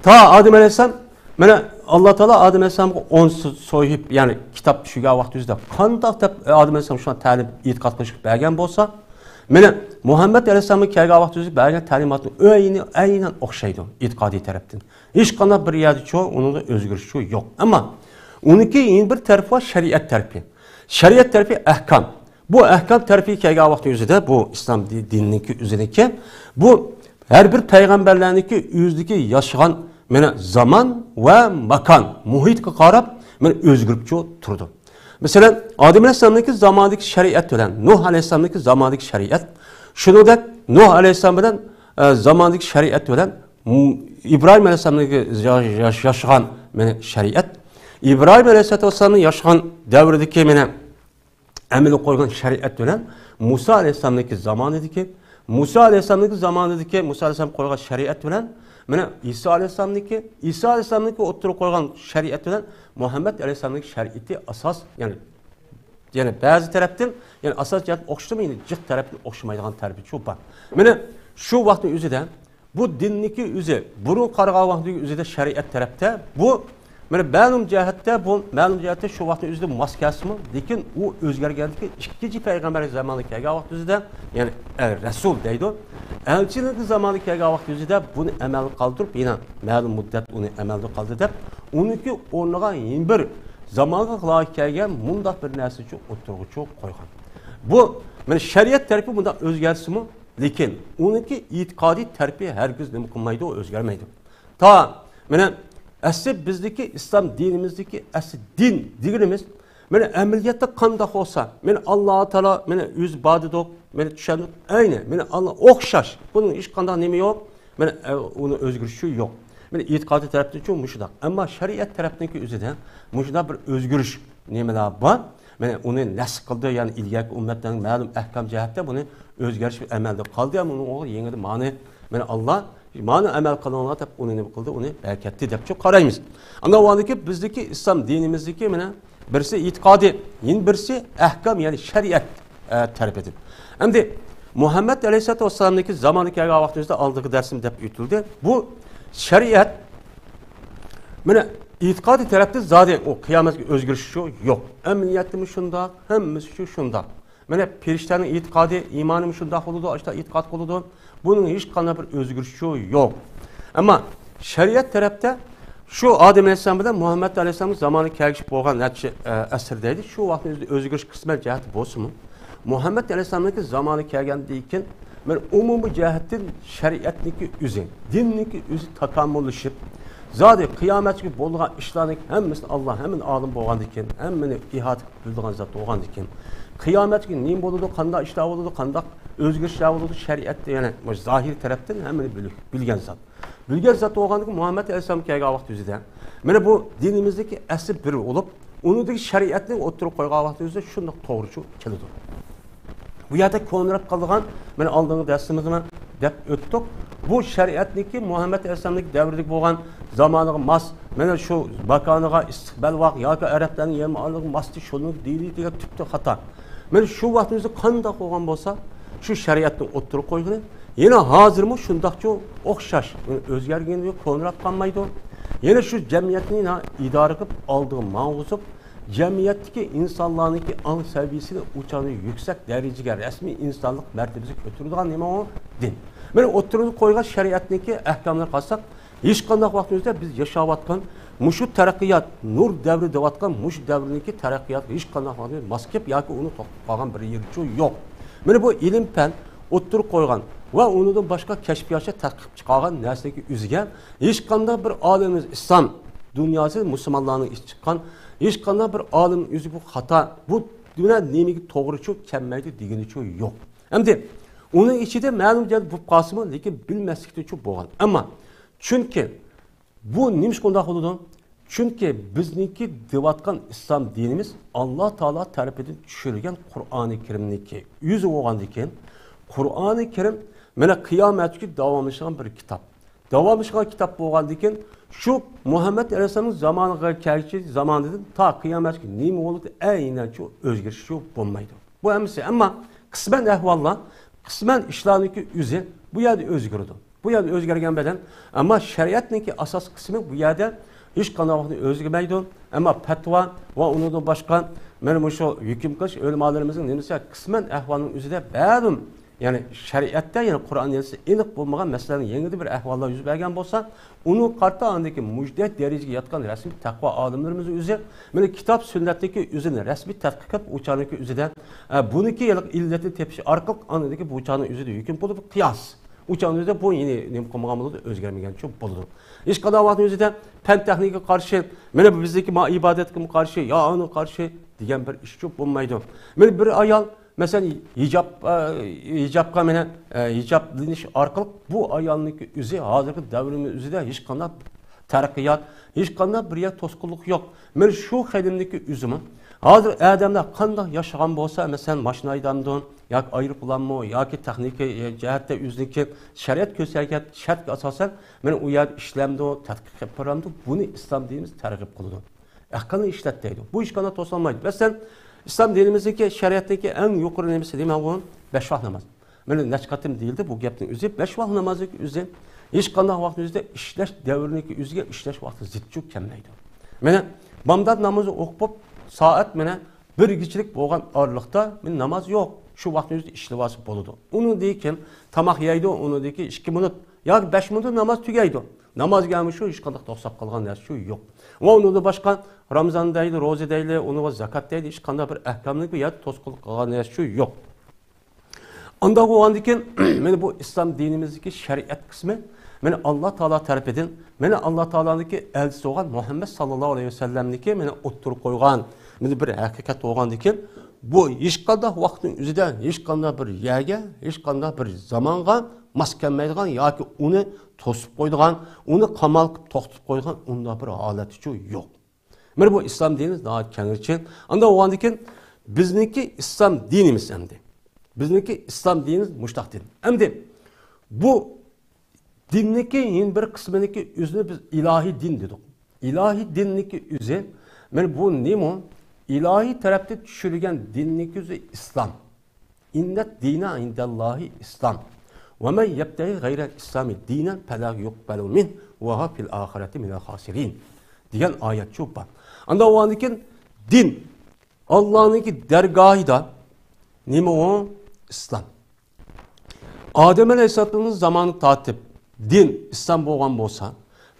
تا ئادەم ئەلەيھىسسالام، مانا، ئاللا تائالا ئادەم ئەلەيھىسسالامغا ئون سو-، سوھىپ، يەنى كىتاب چۈشۈرگەن ۋاقتى ئۆزىدە قانداق دەپ ئادەم ئەلەيھىسسالام شۇڭا تەلىم، ئېتىقاد قىلىشقا بەرگەن بولسا، مانا، مۇھەممەد ئەلەيھىسسالامغا كەلگەن ۋاقتى ئۆزى بەرگەن تەلىماتنىڭ ئەينى، ئەينەن ئوخشايدۇ ئېتىقادىي تەرەپتىن. ھېچقانداق بىر يەردىچۇ ئۇنىڭدا ئۆزگىرىشچۇ يوق. ئەمما ئۇنىڭكى يەنە بىر تەرىپى بار، شەرىئەت تەرىپى. شەرىئەت تەرىپى ئەھكام. بۇ ئەھكام تەرىپىگە كەلگەن ۋاقتى ئۆزىدە، بۇ ئىسلام دى-، دىنىنىڭكى ئۆزىنىڭكى، بۇ ھەر بىر پەيغەمبەرلەرنىڭكى ئۆزىدىكى ياشىغان، مانا، زامان ۋە ماكان، مۇھىتقا قاراپ، مانا، ئۆزگىرىپچۇ تۇرىدۇ. مەسىلەن، ئادەم ئەلەيھىسسالامنىڭكى زامانىدىكى شەرىئەت بىلەن نۇھ ئەلەيھىسسالامنىڭكى زامانىدىكى شەرىئەت، شۇنىڭدەك نۇھ ئەلەيھىسسالام بىلەن، ئە، زامانىدىكى شەرىئەت بىلەن، م-، ئىبراھىم ئەلەيھىسسالامنىڭكى يا-، ياش-، ياشىغان، مانا، شەرىئەت، ئىبراھىم ئەلەيھىسسالاتۇ ۋەسسالامنىڭ ياشىغان دەۋرىدىكى، مانا، ئەمەلگە قويغان شەرىئەت بىلەن مۇسا ئەلەيھىسسالامنىڭكى زامانىدىكى، مۇسا ئەلەيھىسسالامنىڭكى زامانىدىكى، مۇسا ئەلەيھىسسالام قويغان شەرىئەت بىلەن، مانا، ئىسا ئەلەيھىسسالامنىڭكى، ئىسا ئەلەيھىسسالامنىڭكى ئوتتۇرىغا قويغان شەرىئەت بىلەن مۇھەممەد ئەلەيھىسسالامنىڭكى شەرىئىتى ئاساس، يەنى، يەنى بەزى تەرەپتىن، يەنى ئاساس جەھەتتىن ئوخشىسىمۇ، يەنە جىق تەرەپتىن ئوخشىمايدىغان تەرىپى شۇ بار. مانا، شۇ ۋاقىتنىڭ ئۆزىدە بۇ دىننىكى ئۆزى، بۇرۇن قارىغان ۋاقىتنىڭ ئۆزىدە شەرىئەت تەرەپتە بۇ، مانا، مەلۇم جەھەتتە، بۇ مەلۇم جەھەتتە شۇ ۋاقىتنىڭ ئۆزىدە ماس كەلسىمۇ، لېكىن ئۇ ئۆزگەرگەندىكى ئىككىنچى پەيغەمبەر زامانىغا كەلگەن ۋاقىت ئۆزىدە، يەنى، ئە، رەسۇل دەيدۇ. ئەلچىنىڭكى زامانىغا كەلگەن ۋاقىت ئۆزىدە بۇنى ئەمەلگە قالدۇرۇپ، يەنە مەلۇم مۇددەت ئۇنى ئەمەلدە قالدى دەپ، ئۇنىڭكى ئورنىغا يەنە بىر زامانغا لايىق كەلگەن مۇنداق بىر نەرسىچۇ ئوتتۇرىغىچۇ قويغان. بۇ، مانا، شەرىئەت تەرىپى مۇنداق ئۆزگەرسىمۇ، لېكىن ئۇنىڭكى ئېتىقادىي تەرىپى ھەرگىز نېمە قىلمايدۇ، ئۆزگەرمەيدۇ. تا، مانا، ئەسلى بىزدىكى ئىسلام دىنىمىزدىكى ئەسلى دىن دېگىنىمىز، مانا، ئەمەلىيەتتە قانداق بولسا، مانا، ئاللا تائالا، مانا، ئۆزى بار دېدۇق، مانا، چۈشەندۇق، ئەينى، مانا، ئاللا ئوخشاش. بۇنىڭ ھېچقانداق نېمە يوق، مانا، ئە، ئۇنى ئۆزگىرىشى يوق. مانا، ئېتىقادىي تەرەپتىنچۇ مۇشۇنداق. ئەمما شەرىئەت تەرەپنىڭكى ئۆزىدە مۇشۇنداق بىر ئۆزگىرىش نېمىلەر بار. مانا، ئۇنى نەسخ قىلدى، يەنى ئىلگەركى ئۈممەتلەرنىڭ مەلۇم ئەھكام جەھەتتە بۇنى ئۆزگەرتىش ئەمەلدە قالدى. ئەمما ئۇنىڭ ئورنىغا يېڭىدىن مانا، مانا، ئاللا، مانا ئەمەل قىلىڭلار دەپ ئۇنى نېمە قىلدى، ئۇنى بەركەتتى دەپچۇ قارايمىز. ئاندىن بىزدىكى ئىسلام دىنىمىزدىكى، مانا، بىرسى ئېتىقادىي، يەنە بىرسى ئەھكام، يەنى شەرىئەت، ئە، تەرىپىدىن. ئەمدى مۇھەممەد ئەلەيھىسسالاتۇ ۋەسسالامنىڭكى زامانى كەلگەن ۋاقتىمىزدا ئالدىنقى دەرسىم دەپ ئۆتۈلدى. بۇ شەرىئەت، مانا، ئېتىقادىي تەرەپتىن زادى ئۇ قىيامەتكە ئۆزگىرىشى يوق. ئەمەلىيەتتىمۇ شۇنداق، ھەممىسى شۇ شۇنداق. مانا، پەرىشتەنىڭ ئېتىقادى، ئىمانىمۇ شۇنداق بولىدۇ، ئاشۇنداق ئېتىقاد قىلىدۇ. بۇنىڭ ھېچقانداق بىر ئۆزگىرىشى يوق. ئەمما شەرىئەت تەرەپتە شۇ ئادەم ئەلەيھىسسالام بىلەن مۇھەممەد ئەلەيھىسسالامنىڭ زامانى كەلگۈچە بولغان نەچچە، ئە، ئەسىر دەيلى، شۇ ۋاقىتنىڭ ئۆزىدە ئۆزگىرىش قىسمەن جەھەتتە بولسىمۇ، مۇھەممەد ئەلەيھىسسالامنىڭكى زامانى كەلگەندىن كېيىن، مانا، ئومۇمىي جەھەتتىن شەرىئەتنىڭكى ئۆزى، دىننىڭكى ئۆزى تاكامۇللىشىپ، زادى قىيامەتكە بولىدىغان ئىشلارنىڭ ھەممىسىنى ئاللا ھەممىنى ئالىم بولغاندىن كېيىن، ھەممىنى ئىھاتە بىلىدىغان زات بولغاندىكىن، قىيامەتكە نېمە بولىدۇ، قانداق ئىشلار بولىدۇ، قانداق ئۆزگىرىشلەر بولىدۇ، شەرىئەتتە يەنە مۇشۇ زاھىرىي تەرەپتىن ھەممىنى بىلىپ، بىلگەن زات. بىلگەن زات بولغاندىكىن مۇھەممەد ئەلەيھىسسالام كەلگەن ۋاقىت ئۆزىدە، مانا بۇ دىنىمىزدىكى ئەسلى بىرى بولۇپ، ئۇنىڭدىكى شەرىئەتنى ئوتتۇرىغا قويغان ۋاقىت ئۆزىدە شۇنداق توغرىچۇ كېلىدۇ. بۇ يەردە كونىراپ قالىدىغان، مانا ئالدىنقى دەرسىمىزدىمۇ دەپ ئۆتتۇق. بۇ شەرىئەتنىكى مۇھەممەد ئەلەيھىسسالامنىڭكى دەۋرىدىكى بولغان زامانىغا ماس، مانا شۇ ماكانىغا، ئىستىقبال ۋاقىت ياكى ئەرەبلەرنىڭ يەرمۇ ئارىلىقىغا ماس، شۇنىڭ دىنى دېگەن تۈپتە خاتا. مانا شۇ ۋاقتىمىزدا قانداق بولغان بولسا، شۇ شەرىئەتنى ئوتتۇرىغا قويغىنى، يەنە ھازىرمۇ شۇنداقچۇ ئوخشاش، ئۆزگەرگىنى يوق، كونىراپ قالمايدۇ. يەنە شۇ جەمئىيەتنى ئىدارە قىلىپ، ئالدىغا ماڭغۇزۇپ، جەمئىيەتتىكى ئىنسانلارنىڭكى ئاڭ سەۋىيەسىنى ئۇچانى يۈكسەك دەرىجىگە، رەسمىي ئىنسانلىق مەرتىۋىسىگە كۆتۈرىدىغان نېمە ئۇ؟ دىن. مانا ئوتتۇرىغا قويغان شەرىئەتنىڭكى ئەھكاملىرىغا قارىساق، ھېچقانداق ۋاقتىمىزدا بىز ياشاۋاتقان مۇشۇ تەرەققىيات، نۇر دەۋرى دەۋاتقان مۇشۇ دەۋرنىڭكى تەرەققىياتىغا ھېچقانداق ۋاقتىمىز ماس كېلىپ ياكى ئۇنى توختىتىپ قالغان بىر يېرىچۇ يوق. مانا بۇ ئىلىم-پەن ئوتتۇرىغا قويغان ۋە ئۇنىڭدىن باشقا كەشپىياتچە تەتقىق چىقارغان نەرسىلىكى ئۆزىگە ھېچقانداق بىر ئالىمىمىز، ئىسلام دۇنياسى، مۇسۇلمانلارنىڭ ئىچىدىن چىققان ھېچقانداق بىر ئالىم ئۆزى بۇ خاتا، بۇ بىلەن نېمىگە توغرىچۇ كەلمەيدۇ دېگىنىچۇ يوق. ئەمدى ئۇنىڭ ئىچىدە مەلۇم جەھەت بولۇپ قالسىمۇ، لېكىن بىلمەسلىكتىن شۇ بولغان. ئەمما چۈنكى بۇ نېمىشقا ئۇنداق بولىدۇ؟ چۈنكى بىزنىڭكى دەۋاتقان ئىسلام دىنىمىز ئاللا تائالا تەرىپىدىن چۈشۈرۈلگەن قۇرئانى كەرىمنىڭكى ئۆزى بولغاندىكىن، قۇرئانى كەرىم مانا قىيامەتكىچە داۋاملىشىدىغان بىر كىتاب. داۋاملىشىدىغان كىتاب بولغاندىكىن، شۇ مۇھەممەد ئەلەيھىسسالامنىڭ زامانىغا كەلگۈچى زاماندىن تا قىيامەتكىچە نېمە بولىدۇ، ئەينەن شۇ ئۆزگىرىش شۇ بولمايدۇ. بۇ ھەممىسى. ئەمما قىسمەن ئەھۋاللار، قىسمەن ئىشلارنىڭكى ئۆزى بۇ يەردە ئۆزگىرىدۇ. بۇ يەردە ئۆزگەرگەن بىلەن، ئەمما شەرىئەتنىڭكى ئاساسىي قىسمى بۇ يەردە ھېچقانداق ۋاقىتتا ئۆزگەرمەيدۇ. ئەمما پەتىۋا ۋە ئۇنىڭدىن باشقا مانا مۇشۇ ھۆكۈم قىلىش ئۆلىمالىرىمىزنىڭ نېمىسى قىسمەن ئەھۋالنىڭ ئۆزىدە مەلۇم، يەنى شەرىئەتتە، يەنى قۇرئان ھەدىستە ئېنىق بولمىغان مەسىلىلەرنىڭ يېڭىدىن بىر ئەھۋاللار يۈز بەرگەن بولسا، ئۇنىڭغا قارىتا ئاندىكى مۇجتەھىد دەرىجىگە يەتكەن رەسمىي تەقۋا ئالىملىرىمىز ئۆزى، مانا كىتاب سۈننەتنىڭكى ئۆزىنى رەسمىي تەتقىق قىلىپ، ئۇ چاغنىڭكى ئۆزىدە، ئە، بۇنىڭكى ھېلىقى ئىللىتىنى تېپىش ئارقىلىق ئاندىكى بۇ چاغنىڭ ئۆزىدە ھۆكۈم بولىدۇ، قىياس. ئۇ چاغنىڭ ئۆزىدە بۇ يەنى نېمە قىلمىغان بولىدۇ، ئۆزگەرمىگەنچۇ بولىدۇ. ھېچقانداق ۋاقىتنىڭ ئۆزىدە پەن تېخنىكىغا قارشى، مانا بۇ بىزنىڭكى ما ئىبادەتكىمۇ قارشى، يا ئانىغا قارشى دېگەن بىر ئىشچۇ بولمايدۇ. مانا بىر ئايال مەسىلەن، ھىجاب، ئە، ھىجابقا مانا، ئە، ھىجابلىنىش ئارقىلىق بۇ ئايالنىڭكى ئۆزى ھازىرقى دەۋرىمىز ئۆزىدە ھېچقانداق تەرەققىيات، ھېچقانداق بىر يەر توسقۇنلۇق يوق. مانا شۇ خېنىمنىڭكى ئۆزىمۇ ھازىر ئادەملەر قانداق ياشىغان بولسا، مەسىلەن، ماشىنا ھەيدەمدۇ ياكى ئايروپىلانمۇ ياكى تېخنىكا جەھەتتە ئۆزىنىڭكى شەرىئەت كۆرسەتكەن شەرتكە ئاساسەن مانا ئۇ يەردە ئىشلەمدۇ، تەتقىق قىلىپ بارامدۇ، بۇنى ئىسلام دىنىمىز تەرغىب قىلىدۇ. ئەقىلنى ئىشلەت دەيدۇ. بۇ ھېچقانداق توسالمايدۇ. مەسىلەن، ئىسلام دىنىمىزدىكى شەرىئەتتىكى ئەڭ يۇقىرى نېمىسى نېمە بۇ؟ بەش ۋاق ناماز. مانا نەچچە قېتىم دېيىلدى بۇ گەپنىڭ ئۆزى. بەش ۋاق نامازنىڭ ئۆزى ھېچقانداق ۋاقىتنىڭ ئۆزىدە ئىشلەش دەۋرىنىڭكى ئۆزىگە ئىشلەش ۋاقتى زىتچۇ كەلمەيدۇ. مانا بامدات نامىزى ئوقۇپ بولۇپ سائەت مانا بىرگىچىلىك بولغان ئارىلىقتا مانا ناماز يوق. شۇ ۋاقىتنىڭ ئۆزىدە ئىشلىۋالسا بولىدۇ. ئۇنىڭدىن كېيىن تاماق يەيدۇ، ئۇنىڭدىن كېيىن ئىككى مىنۇت ياكى بەش مىنۇت ناماز تۈگەيدۇ. نامازغا شۇ ھېچقانداق توختاپ قالغان نەرسە شۇ يوق. ۋە ئۇنىڭدىن باشقا رامزان دەيلى، روزا دەيلى، ئۇنىڭغا زاكات دەيلى، ھېچقانداق بىر ئەھكامنى بۇ يەردە توسقۇنلۇق قىلغان نەرسە شۇ يوق. ئانداق بولغاندىكىن، مانا بۇ ئىسلام دىنىمىزدىكى شەرىئەت قىسمى، مانا ئاللا تائالا تەرىپىدىن، مانا ئاللا تائالانىڭكى ئەلچىسى بولغان مۇھەممەد ساللاللاھۇ ئەلەيھى ۋەسەللەمنىكى مانا ئوتتۇرىغا قويغان، مانا بىر ھەقىقەت بولغاندىكىن، بۇ ھېچقانداق ۋاقىتنىڭ ئۆزىدە، ھېچقانداق بىر يەرگە، ھېچقانداق بىر زامانغا ماس كەلمەيدىغان ياكى ئۇنى توسۇپ قويىدىغان، ئۇنى قامال قىلىپ توختىتىپ قويىدىغان ئۇنداق بىر ھالەتچۇ يوق. مانا بۇ ئىسلام دىنى ناھايىتى كەڭرىچە. ئانداق بولغاندىكىن بىزنىڭكى ئىسلام دىنىمىز ئەمدى. بىزنىڭكى ئىسلام دىنىمىز مۇشتاق دىن. ئەمدى بۇ دىننىڭكى يەنە بىر قىسمىنىڭكى ئۆزىنى بىز ئىلاھىي دىن دېدۇق. ئىلاھىي دىننىڭكى ئۆزى، مانا بۇ نېمە؟ ئىلاھىي تەرەپتىن چۈشۈرۈلگەن دىننىڭكى ئۆزى ئىسلام. ئىننەد دىنە ئىندەللاھى ئىسلام. ۋە مەن يەبتەغى غەيرەل ئىسلامى دىنەن فەلا يۇقبەلۇ مىنھ ۋە ھۇۋە فىل ئاخىرەتى مىنەل خاسىرىن. دېگەن ئايەت شۇ بار. ئاندا ئۇنىڭدىن كېيىن دىن. ئاللانىڭكى دەرگاھىدا نېمە ئۇ؟ ئىسلام. ئادەم ئەلەيھىسسالامنىڭ زامانى تارتىپ دىن ئىسلام بولغان بولسا،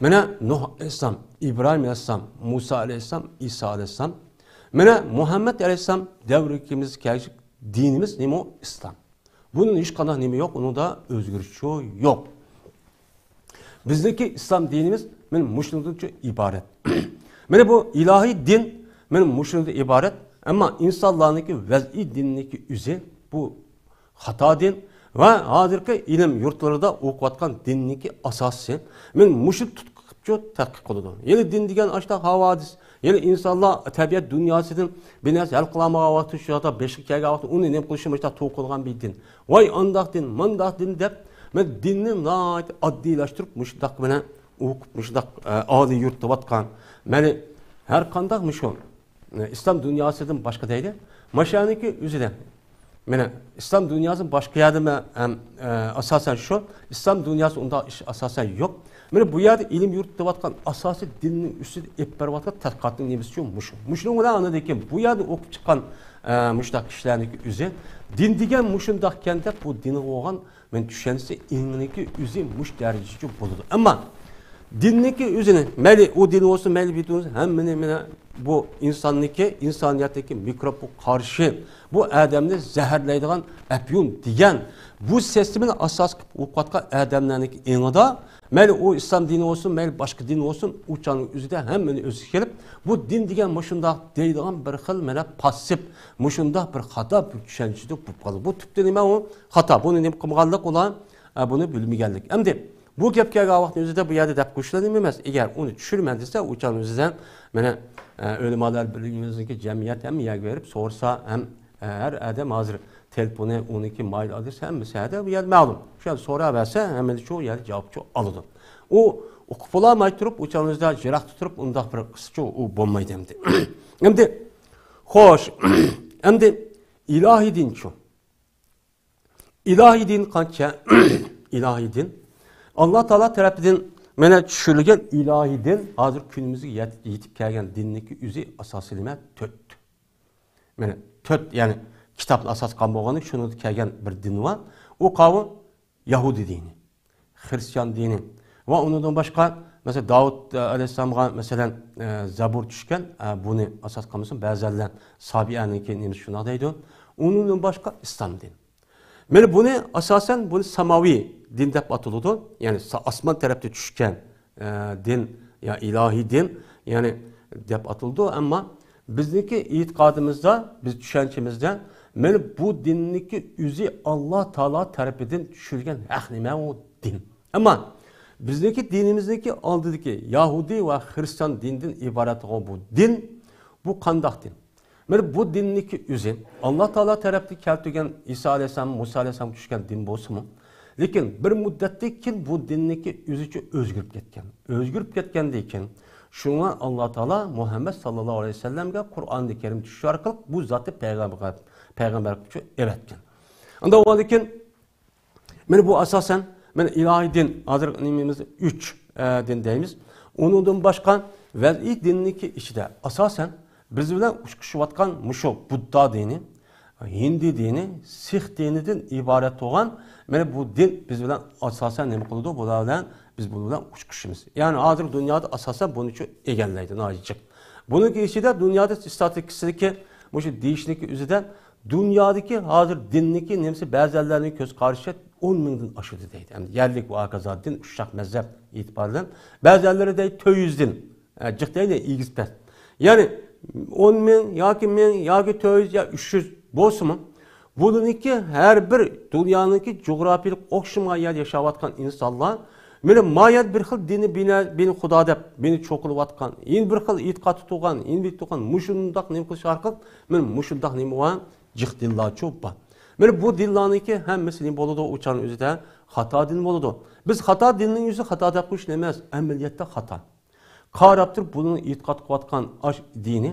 مانا نۇھ ئەلەيھىسسالام، ئىبراھىم ئەلەيھىسسالام، مۇسا ئەلەيھىسسالام، ئىسا ئەلەيھىسسالام، مانا مۇھەممەد ئەلەيھىسسالام دەۋرىمىزگە كەلگۈچە دىنىمىز نېمە ئۇ؟ ئىسلام. بۇنىڭ ھېچقانداق نېمە يوق، ئۇنىڭدا ئۆزگىرىش يوق. بىزنىڭكى ئىسلام دىنىمىز مانا مۇشۇنىڭدىن ئىبارەت. مانا بۇ ئىلاھىي دىن مانا مۇشۇنىڭدىن ئىبارەت. ئەمما ئىنسانلارنىڭكى ۋەزئىي دىننىڭكى ئۆزى بۇ خاتا دىن ۋە ھازىرقى ئىلىم يۇرتلىرىدا ئوقۇۋاتقان دىننىڭكى ئاساسى مانا مۇشۇ تۇتقۇچۇ تەتقىق قىلىدۇ. يەنى دىن دېگەن ئاشۇنداق ھاۋادىس. يەنى ئىنسانلار تەبىئەت دۇنياسىدىن بىر نەرسە ھەل قىلالمىغان ۋاقتى شۇ چاغدا بېشىغا كەلگەن ۋاقتى ئۇنى نېمە قىلىشى مۇشۇنداق توۋا قىلغان بىر دىن. ۋاي ئانداق دىن، مانداق دىن دەپ، مەن دىننى ناھايىتى ئاددىيلاشتۇرۇپ مۇشۇنداق بىلەن ئوقۇپ، مۇشۇنداق، ئە، ئالىي يۇرتتا ئاتقان. مانا ھەر قانداق مۇشۇ، ئە، ئىسلام دۇنياسىدىن باشقا دەيدۇ. ماشۇنىڭكى ئۆزىدە مانا ئىسلام دۇنياسى باشقا يەردىمۇ ھەم، ئە، ئاساسەن شۇ. ئىسلام دۇنياسى ئۇنداق ئىش ئاساسەن يوق. مانا بۇ يەردە ئىلىم يۇرۇتۇۋاتقان ئاساسىي دىننىڭ ئۈستىدە ئېلىپ بېرىۋاتقان تەتقىقاتنىڭ نېمىسى شۇ مۇشۇ. مۇشۇنىڭ بىلەن ئاندىن كېيىن بۇ يەردە ئوقۇپ چىققان، ئە، مۇشۇنداق كىشىلەرنىڭكى ئۆزى دىن دېگەن مۇشۇنداقكەن دەپ بۇ دىنغا بولغان مانا چۈشەنچىسى ئېڭىنىڭكى ئۆزى مۇشۇ دەرىجىچە بولىدۇ. ئەمما دىننىڭكى ئۆزىنى، مەيلى ئۇ دىن بولسۇن، مەيلى بۇ دىن بولسۇن، ھەممىنى مانا بۇ ئىنساننىڭكى، ئىنسانىيەتتىكى مىكروبقا قارشى، بۇ ئادەمنى زەھەرلەيدىغان ئەپيۈن دېگەن بۇ سىستېمىنى ئاساس قىلىپ ئوقۇۋاتقان ئادەملەرنىڭكى ئېڭىدا، مەيلى ئۇ ئىسلام دىنى بولسۇن، مەيلى باشقا دىن بولسۇن، ئۇ چاغنىڭ ئۆزىدە ھەممىنى ئۆزىگە كېلىپ، بۇ دىن دېگەن مۇشۇنداق دەيدىغان بىر خىل مانا پاسسىپ، مۇشۇنداق بىر خاتا بىر چۈشەنچىدە بولۇپ قالدى. بۇ تۈپتە نېمە ئۇ؟ خاتا. بۇنى نېمە قىلمىغانلىق ئۇلار؟ ئە، بۇنى بىلمىگەنلىك. ئەمدى بۇ گەپ كەلگەن ۋاقىتنىڭ ئۆزىدە بۇ يەردە دەپ قويۇشلا نېمە ئەمەس. ئەگەر ئۇنى چۈشۈرىمەن دېسە، ئۇ چاغنىڭ ئۆزىدە مانا، ئە، ئۆلىمالار بىرلىكىمىزنىڭكى جەمئىيەت ھەممە يەرگە بېرىپ سورىسا ھەم، ئە، ھەر ئادەم ھازىر تېلېفونى، ئۇنىڭكى مايل ئادرېسى ھەممىسى ھەدە بۇ يەردە مەلۇم. شۇ يەردە سوراۋەرسە، ھەممىلا شۇ يەردە جاۋابچۇ ئالىدۇ. ئۇ ئۇقۇپ بولالماي تۇرۇپ، ئۇ چاغنىڭ ئۆزىدە يىراقتا تۇرۇپ ئۇنداق بىر قىسچۇ ئۇ بولمايدۇ ئەمدى. ئەمدى، خوش، ئەمدى ئىلاھىي دىنچۇ؟ ئىلاھىي دىن قانچە؟ ئىلاھىي دىن. ئاللا تائالا تەرىپىدىن مانا چۈشۈرۈلگەن ئىلاھىي دىن ھازىر كۈنىمىزگە يەت-، يېتىپ كەلگەن دىننىڭكى ئۆزى ئاساسىي نېمە؟ تۆت. مانا تۆت، يەنى كىتابنى ئاساس قىلغان بولغاندىكىن شۇنىڭدا كەلگەن بىر دىن بار. ئۇ قاۋۇ يەھۇدىي دىنى، خرىستىيان دىنى. ۋە ئۇنىڭدىن باشقا، مەسىلەن، داۋۇت، ئە، ئەلەيھىسسالامغا، مەسىلەن، ئە، زەبۇر چۈشكەن، ئە، بۇنى ئاساس قىلمىسۇن، بەزەنلەر سابىئەنىڭكى نېمىسى شۇنداق دەيدۇ. ئۇنىڭدىن باشقا ئىسلام دىنى. مانا بۇنى ئاساسەن بۇنى ساماۋىي دىن دەپ ئاتىلىدۇ. يەنى سا-، ئاسمان تەرەپتە چۈشكەن، ئە، دىن يا ئىلاھىي دىن، يەنى دەپ ئاتىلىدۇ. ئەمما بىزنىڭكى ئېتىقادىمىزدا، بىز چۈشەنچىمىزدە، مانا بۇ دىننىڭكى ئۆزى ئاللا تائالا تەرىپىدىن چۈشۈرگەن ھەق نېمە ئۇ دىن. ئەمما بىزنىڭكى دىنىمىزنىڭكى ئالدىدىكى يەھۇدىي ۋە خرىستىيان دىنىدىن ئىبارەت بولغان بۇ دىن، بۇ قانداق دىن؟ مانا بۇ دىننىڭكى ئۆزى ئاللا تائالا تەرەپتىن كەلتۈرگەن ئىسا ئەلەيھىسسالام، مۇسا ئەلەيھىسسالامغا چۈشكەن دىن بولسىمۇ، لېكىن بىر مۇددەتتىن كېيىن بۇ دىننىڭكى ئۆزىچە ئۆزگىرىپ كەتكەن. ئۆزگىرىپ كەتكەندىن كېيىن شۇڭا ئاللا تائالا مۇھەممەد ساللاللاھۇ ئەلەيھى ۋەسەللەمگە قۇرئانى كەرىم چۈشۈش ئارقىلىق بۇ زاتنى پەيغەمبەر، پەيغەمبەر قىلىپ ئەۋەتكەن. ئاندىن ئۇنىڭدىن كېيىن مانا بۇ ئاساسەن، مانا ئىلاھىي دىن، ھازىر نېمىمىز ئۈچ، ئە، دىن دەيمىز. ئۇنىڭدىن باشقا ۋەزئىي دىننىڭكى ئىچىدە ئاساسەن بىز بىلەن ئۇچقۇشۇۋاتقان مۇشۇ بۇددا دىنى، ھىندى دىنى، سىخ دىنىدىن ئىبارەت بولغان مانا بۇ دىن بىز بىلەن ئاساسەن نېمە قىلىدۇ؟ بۇلار بىلەن، بىز بۇنىڭ بىلەن ئۇچقۇشىمىز. يەنى ھازىر دۇنيادا ئاساسەن بۇنى شۇ ئىگىلەيدۇ، ناھايىتى جىق. بۇنىڭكى ئىچىدە دۇنيادا ئىستاتىستىكىسىدىكى مۇشۇ دېيىشنىكى ئۆزىدە دۇنيادىكى ھازىر دىننىكى نېمىسى بەزەنلەرنىڭ كۆز قارىشى ئون مىڭدىن ئاشىدۇ دەيدۇ. ئەمدى يەرلىك ۋە ھاكازا دىن ئۇششاق مەزھەپ ئېتىپارى بىلەن بەزەنلىرى دەيدۇ تۆت يۈز دىن، ئە، جىق دەيدۇ ئېگىز پەس. يەنى ئون مىڭ ياكى مىڭ ياكى تۆت يۈز يا ئۈچ يۈز بولسىمۇ، بۇنىڭكى ھەر بىر دۇنيانىڭكى جۇغراپىيىلىق ئوخشىمىغان يەردە ياشاۋاتقان ئىنسانلار مانا ما يەردە بىر خىل دىنى بىنە، بىنى خۇدا دەپ، بىنى چوقۇنۇۋاتقان، يەنە بىر خىل ئېتىقاد تۇتۇۋاتقان، يەنە بىر تۇتقان مۇشۇنداق نېمە قىلىش ئارقىلىق مانا مۇشۇنداق نېمە بار؟ جىق دىنلارچۇ بار. مانا بۇ دىنلارنىڭكى ھەممىسى نېمە بولىدۇ؟ ئۇ چاغنىڭ ئۆزىدە خاتا دىن بولىدۇ. بىز خاتا دىننىڭ ئۆزى خاتا دەپ قويۇش ئەمەس، ئەمەلىيەتتە خاتا. قاراپ تۇرۇپ بۇنىڭ ئېتىقاد قىلىۋاتقان ئاش دىنى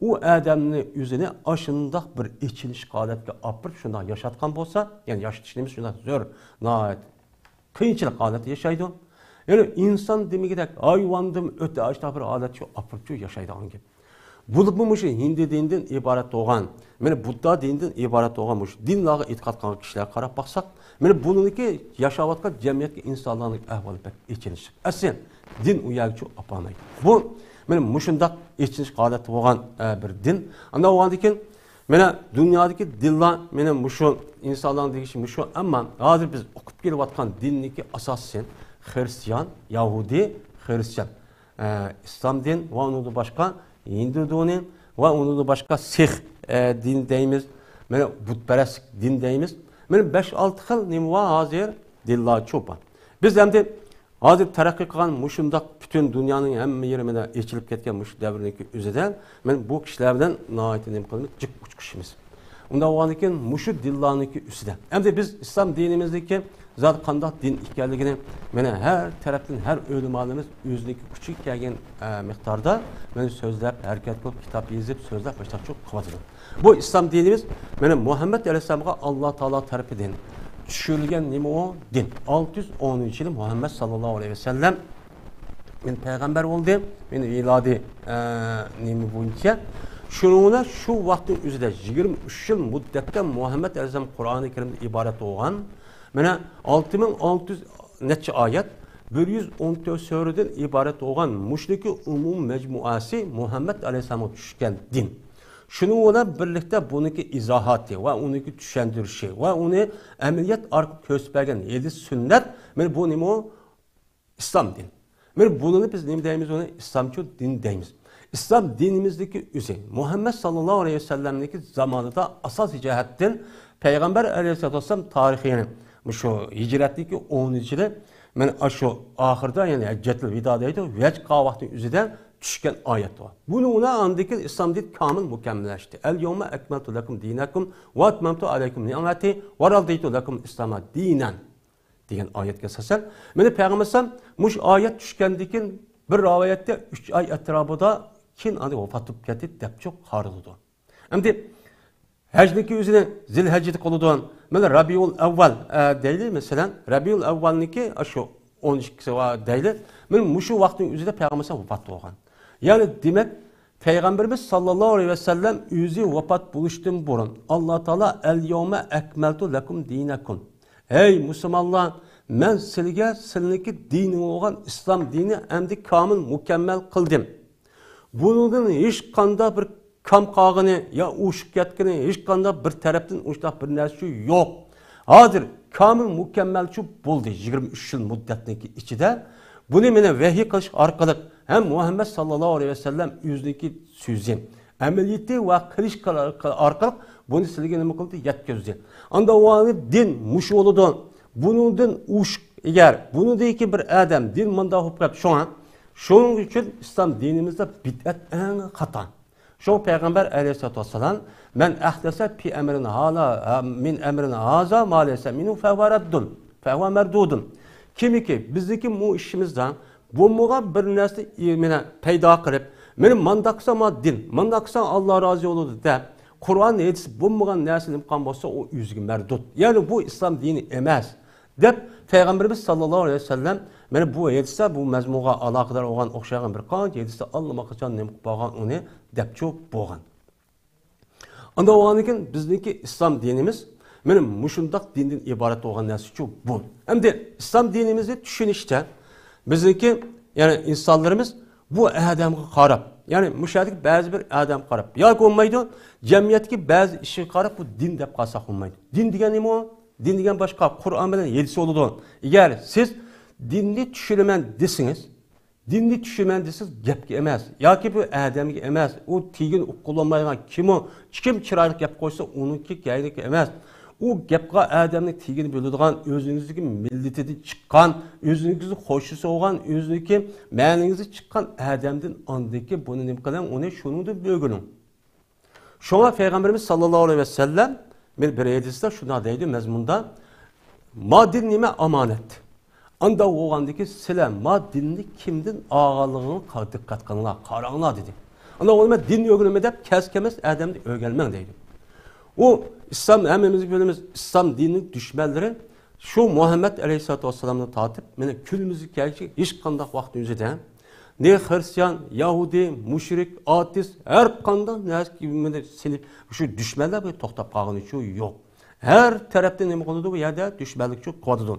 ئۇ ئادەمنى ئۆزىنى ئاشۇنداق بىر ئېچىنىشلىق ھالەتكە ئاپىرىپ شۇنداق ياشاتقان بولسا، يەنى ياشىتىش نېمىسى شۇنداق زۆر، ناھايىتى قىيىنچىلىق ھالەتتە ياشايدۇ. يەنى ئىنسان دېمىگۈدەك ھايۋاندىن ئۆتە ئاشۇنداق بىر ھالەتكە ئاپىرىپچۇ ياشايدىغان گەپ. بولۇپمۇ مۇشۇ ھىندى دىنىدىن ئىبارەت بولغان، مانا بۇددا دىنىدىن ئىبارەت بولغان مۇشۇ دىنلارغا ئېتىقاد قىلغان كىشىلەرگە قاراپ باقساق، مانا بۇنىڭكى ياشاۋاتقان جەمئىيەتكە ئىنسانلارنىڭ ئەھۋالى بەك ئېچىنىشلىق. ئەسلى دىن ئۇ يەرگىچۇ ئاپارمايدۇ. بۇ مانا مۇشۇنداق ئېچىنىشلىق ھالەتتە بولغان، ئە، بىر دىن. ئاندىن بولغاندىن كېيىن مانا دۇنيادىكى دىنلار مانا مۇشۇ ئىنسانلارنىڭ دېگىشى مۇشۇ. ئەمما ھازىر بىز ئوقۇپ كېلىۋاتقان دىننىڭكى ئاساسى خرىستىيان، يەھۇدىي، خرىستىيان. ئە، ئىسلام دىن ۋە ئۇنىڭدىن باشقا ھىندۇ دىنى ۋە ئۇنىڭدىن باشقا سىخ، ئە، دىن دەيمىز، مانا بۇتپەرەسلىك دىن دەيمىز. مانا بەش-ئالتە خىل نېمە بار ھازىر؟ دىنلارچۇ بار. بىز ئەمدى ھازىر تەرەققىي قىلغان مۇشۇنداق پۈتۈن دۇنيانىڭ ھەممە يېرى مانا ئېچىلىپ كەتكەن مۇشۇ دەۋرنىڭكى ئۆزىدە مەن بۇ كىشىلەر بىلەن ناھايىتى نېمە قىلىمىز؟ جىق ئۇچقۇشىمىز. ئۇنداق بولغاندىن كېيىن مۇشۇ دىنلارنىڭكى ئۈستىدە. ئەمدى بىز ئىسلام دىنىمىزدىكى زادى قانداق دىن ئىكەنلىكىنى مانا ھەر تەرەپتىن ھەر ئۆلىمالىرىمىز ئۆزىنىڭكى كۈچىگە كەلگەن، ئە، مىقداردا مانا سۆزلەپ، ھەرىكەت قىلىپ، كىتاب يېزىپ، سۆزلەپ، مۇشۇنداق قىلىۋاتىدۇ. بۇ ئىسلام دىنىمىز مانا مۇھەممەد ئەلەيھىسسالامغا ئاللا تائالا تەرىپىدىن چۈشۈرۈلگەن نېمە ئۇ؟ دىن. ئالتە يۈز ئونىنچى يىلى مۇھەممەد ساللاللاھۇ ئەلەيھى ۋەسەللەم مانا پەيغەمبەر بولدى، مانا مىلادىي، ئە، نېمە بويىچە. شۇنىڭ بىلەن شۇ ۋاقىتنىڭ ئۆزىدە يىگىرمە ئۈچ يىل مۇددەتتە مۇھەممەد ئەلەيھىسسالام قۇرئانى كەرىمدىن ئىبارەت بولغان مانا ئالتە مىڭ ئالتە يۈز نەچچە ئايەت، بىر يۈز ئون تۆت سۈرىدىن ئىبارەت بولغان مۇشۇنىڭكى ئومۇمىي مەجمۇئەسى مۇھەممەد ئەلەيھىسسالامغا چۈشكەن دىن. شۇنىڭ بىلەن بىرلىكتە بۇنىڭكى ئىزاھاتى ۋە ئۇنىڭكى چۈشەندۈرۈشى ۋە ئۇنى ئەمەلىيەت ئارقىلىق كۆرسىتىپ بەرگەن ھەدىس سۈننەت، مانا بۇ نېمە ئۇ؟ ئىسلام دىنى. مانا بۇنى بىز نېمە دەيمىز؟ ئۇنى ئىسلامچۇ دىن دەيمىز. ئىسلام دىنىمىزدىكى ئۆزى مۇھەممەد ساللاللاھۇ ئەلەيھى ۋەسەللەمنىڭكى زامانىدا ئاساسىي جەھەتتىن پەيغەمبەر ئەلەيھىسسالاتۇ ۋەسسالام تارىخى، يەنى مۇشۇ ھىجرەتتىكى ئونىنچى يىلى، مانا ئاشۇ ئاخىردا، يەنى ھەججەتۇل ۋىدا دەيدۇ، ھەج قىلغان ۋاقىتنىڭ ئۆزىدە چۈشكەن ئايەت بار. بۇنى ئۇلار ئاندىن كېيىن ئىسلام دىنى كامىل مۇكەممەللەشتى. ئەل يەۋمە ئەكمەلتۇ لەكۇم دىنەكۇم ۋە ئەتمەمتۇ ئەلەيكۇم نىئمەتى ۋە رەزىتۇ لەكۇم ئىسلامە دىنەن. دېگەن ئايەتكە ئاساسەن، مانا پەيغەمبەر ئەلەيھىسسالام مۇشۇ ئايەت چۈشكەندىن كېيىن بىر رىۋايەتتە ئۈچ ئاي ئەتراپىدا، كېيىن ئاندىن ۋاپات بولۇپ كەتتى دەپچۇ قارىلىدۇ. ئەمدى ھەجنىڭكى ئۆزىنى زىلھەججىدە قىلىدۇ. مانا رەبىئۇل ئەۋۋەل، ئە، دەيلى، مەسىلەن، رەبىئۇل ئەۋۋەلنىڭكى شۇ ئون ئىككىسى ۋە دەيلى. مانا مۇشۇ ۋاقىتنىڭ ئۆزىدە پەيغەمبەر ئەلەيھىسسالام ۋاپات بولغان. يەنى دېمەك، پەيغەمبىرىمىز ساللاللاھۇ ئەلەيھى ۋەسەللەم ئۆزى ۋاپات بولۇشتىن بۇرۇن، ئاللا تائالا ئەل يەۋمە ئەكمەلتۇ لەكۇم دىنەكۇم. ھەي مۇسۇلمانلار، مەن سىلىگە سىلىنىڭكى دىنىڭ بولغان ئىسلام دىنى ئەمدى كامىل مۇكەممەل قىلدىم. بۇنىڭدىن ھېچقانداق بىر كام قالغىنى يا ئوشۇپ كەتكىنى، ھېچقانداق بىر تەرەپتىن ئۇنداق بىر نەرسە يوق. ھازىر كامىل مۇكەممەلچۇ بولدى. يىگىرمە ئۈچ يىل مۇددەتنىڭكى ئىچىدە بۇنى مانا ۋەھىي قىلىش ئارقىلىق ھەم مۇھەممەد ساللاللاھۇ ئەلەيھى ۋەسەللەم ئۆزىنىڭكى سۆزى، ئەمەلىيىتى ۋە قىلىش ئارقىلىق بۇنى سىلىگە نېمە قىلدى؟ يەتكۈزدى. ئاندا ئۇ دىن مۇشۇ بولىدۇ. بۇنىڭدىن ئوشۇق، ئەگەر بۇنىڭدىن كېيىن بىر ئادەم دىن مۇنداق بولۇپ قېلىپ، شۇڭا، شۇنىڭ ئۈچۈن ئىسلام دىنىمىزدا بىدئەت ئەڭ خاتا. شۇڭا پەيغەمبەر ئەلەيھىسسالاتۇ ۋەسسالام، مەن ئەھدەسە پى ئەمرىنا ھالا، مىن ئەمرىنا ھازا ما لەيسە مىنھۇ فەھۇۋە رەددۇن، فەھۇۋە مەردۇدۇن. كىمكى بىزنىڭكى بۇ ئىشىمىزدا بولمىغان بىر نەرسىنى مانا پەيدا قىلىپ، مانا مانداق قىلسا ما دىن، مانداق قىلسا ئاللا رازى بولىدۇ دەپ، قۇرئان، ھەدىس بولمىغان نەرسە نېمە قىلغان بولسا، ئۇ ئۆزىگە مەردۇد. يەنى بۇ ئىسلام دىنى ئەمەس، دەپ پەيغەمبىرىمىز ساللاللاھۇ ئەلەيھى ۋەسەللەم مانا بۇ ھەدىستە، بۇ مەزمۇنغا ئالاقىدار بولغان ئوخشىغان بىر قانچە ھەدىستە ئاللىماقاچان نېمە قىلىپ بولغان ئۇنى دەپچۇ بولغان. ئاندا بولغاندىن كېيىن بىزنىڭكى ئىسلام دىنىمىز مانا مۇشۇنداق دىندىن ئىبارەت بولغان نەرسىچۇ بۇ. ئەمدى ئىسلام دىنىمىزنى چۈشىنىشتە بىزنىڭكى، يەنى ئىنسانلىرىمىز بۇ ئادەمگە قاراپ، يەنى مۇشۇ يەردىكى بەزى بىر ئادەمگە قاراپ ياكى بولمايدۇ، جەمئىيەتتىكى بەزى ئىشىغا قاراپ بۇ دىن دەپ قالساق بولمايدۇ. دىن دېگەن نېمە ئۇ؟ دىن دېگەن باشقا، قۇرئان بىلەن ھەدىس بولىدۇ. ئەگەر سىز دىننى چۈشىنىمەن دېسىڭىز، دىننى چۈشىنىمەن دېسىز، گەپكە ئەمەس. ياكى بۇ ئادەمگە ئەمەس. ئۇ تېگىنى ئۇققىلى بولمايدىغان كىم ئۇ؟ كىم چىرايلىق گەپ قويسا، ئۇنىڭكى كەينىكى ئەمەس. ئۇ گەپقا ئادەمنىڭ تېگىنى بىلىدىغان، ئۆزىڭىزنىڭكى مىللىتىدىن چىققان، ئۆزىڭىزنىڭكى قوشنىسى بولغان، ئۆزىنىڭكى مەنىڭىزدىن چىققان ئادەمدىن ئاندىكى بۇنى نېمە قىلىڭ، ئۇنى شۇنىڭدىن ئۆگىنىڭ. شۇڭا پەيغەمبىرىمىز ساللاللاھۇ ئەلەيھى ۋەسەللەم بىر، بىر ھەدىستە شۇنداق دەيدۇ مەزمۇندا، ما دىن نېمە؟ ئامانەت. ئاندا بولغاندىكى سىلەر ما دىننى كىمدىن ئالغانلىقىڭغا دىققەت قىلىڭلار، قاراڭلار دېدى. ئاندا بولغاندا دىن ئۆگىنىمەن دەپ كەس كەمەس ئادەمدىن ئۆگەنمەڭ دەيدۇ. ئۇ ئىسلام، ھەممىمىز بىلىمىز، ئىسلام دىنىنىڭ دۈشمەنلىرى شۇ مۇھەممەد ئەلەيھىسسالاتۇ ۋەسسالامدىن تارتىپ مانا كۈنىمىزگە كەلگۈچە ھېچقانداق ۋاقىت ئۆزىدە نى خرىستىيان، يەھۇدىي، مۇشرىك، ئاتېئىست، ھەر قانداق نەرسە سېلىپ، شۇ دۈشمەنلەر بىلەن توختاپ قالغىنىچۇ يوق. ھەر تەرەپتىن نېمە قىلىدۇ؟ بۇ يەردە دۈشمەنلىكچۇ قىلىۋاتىدۇ.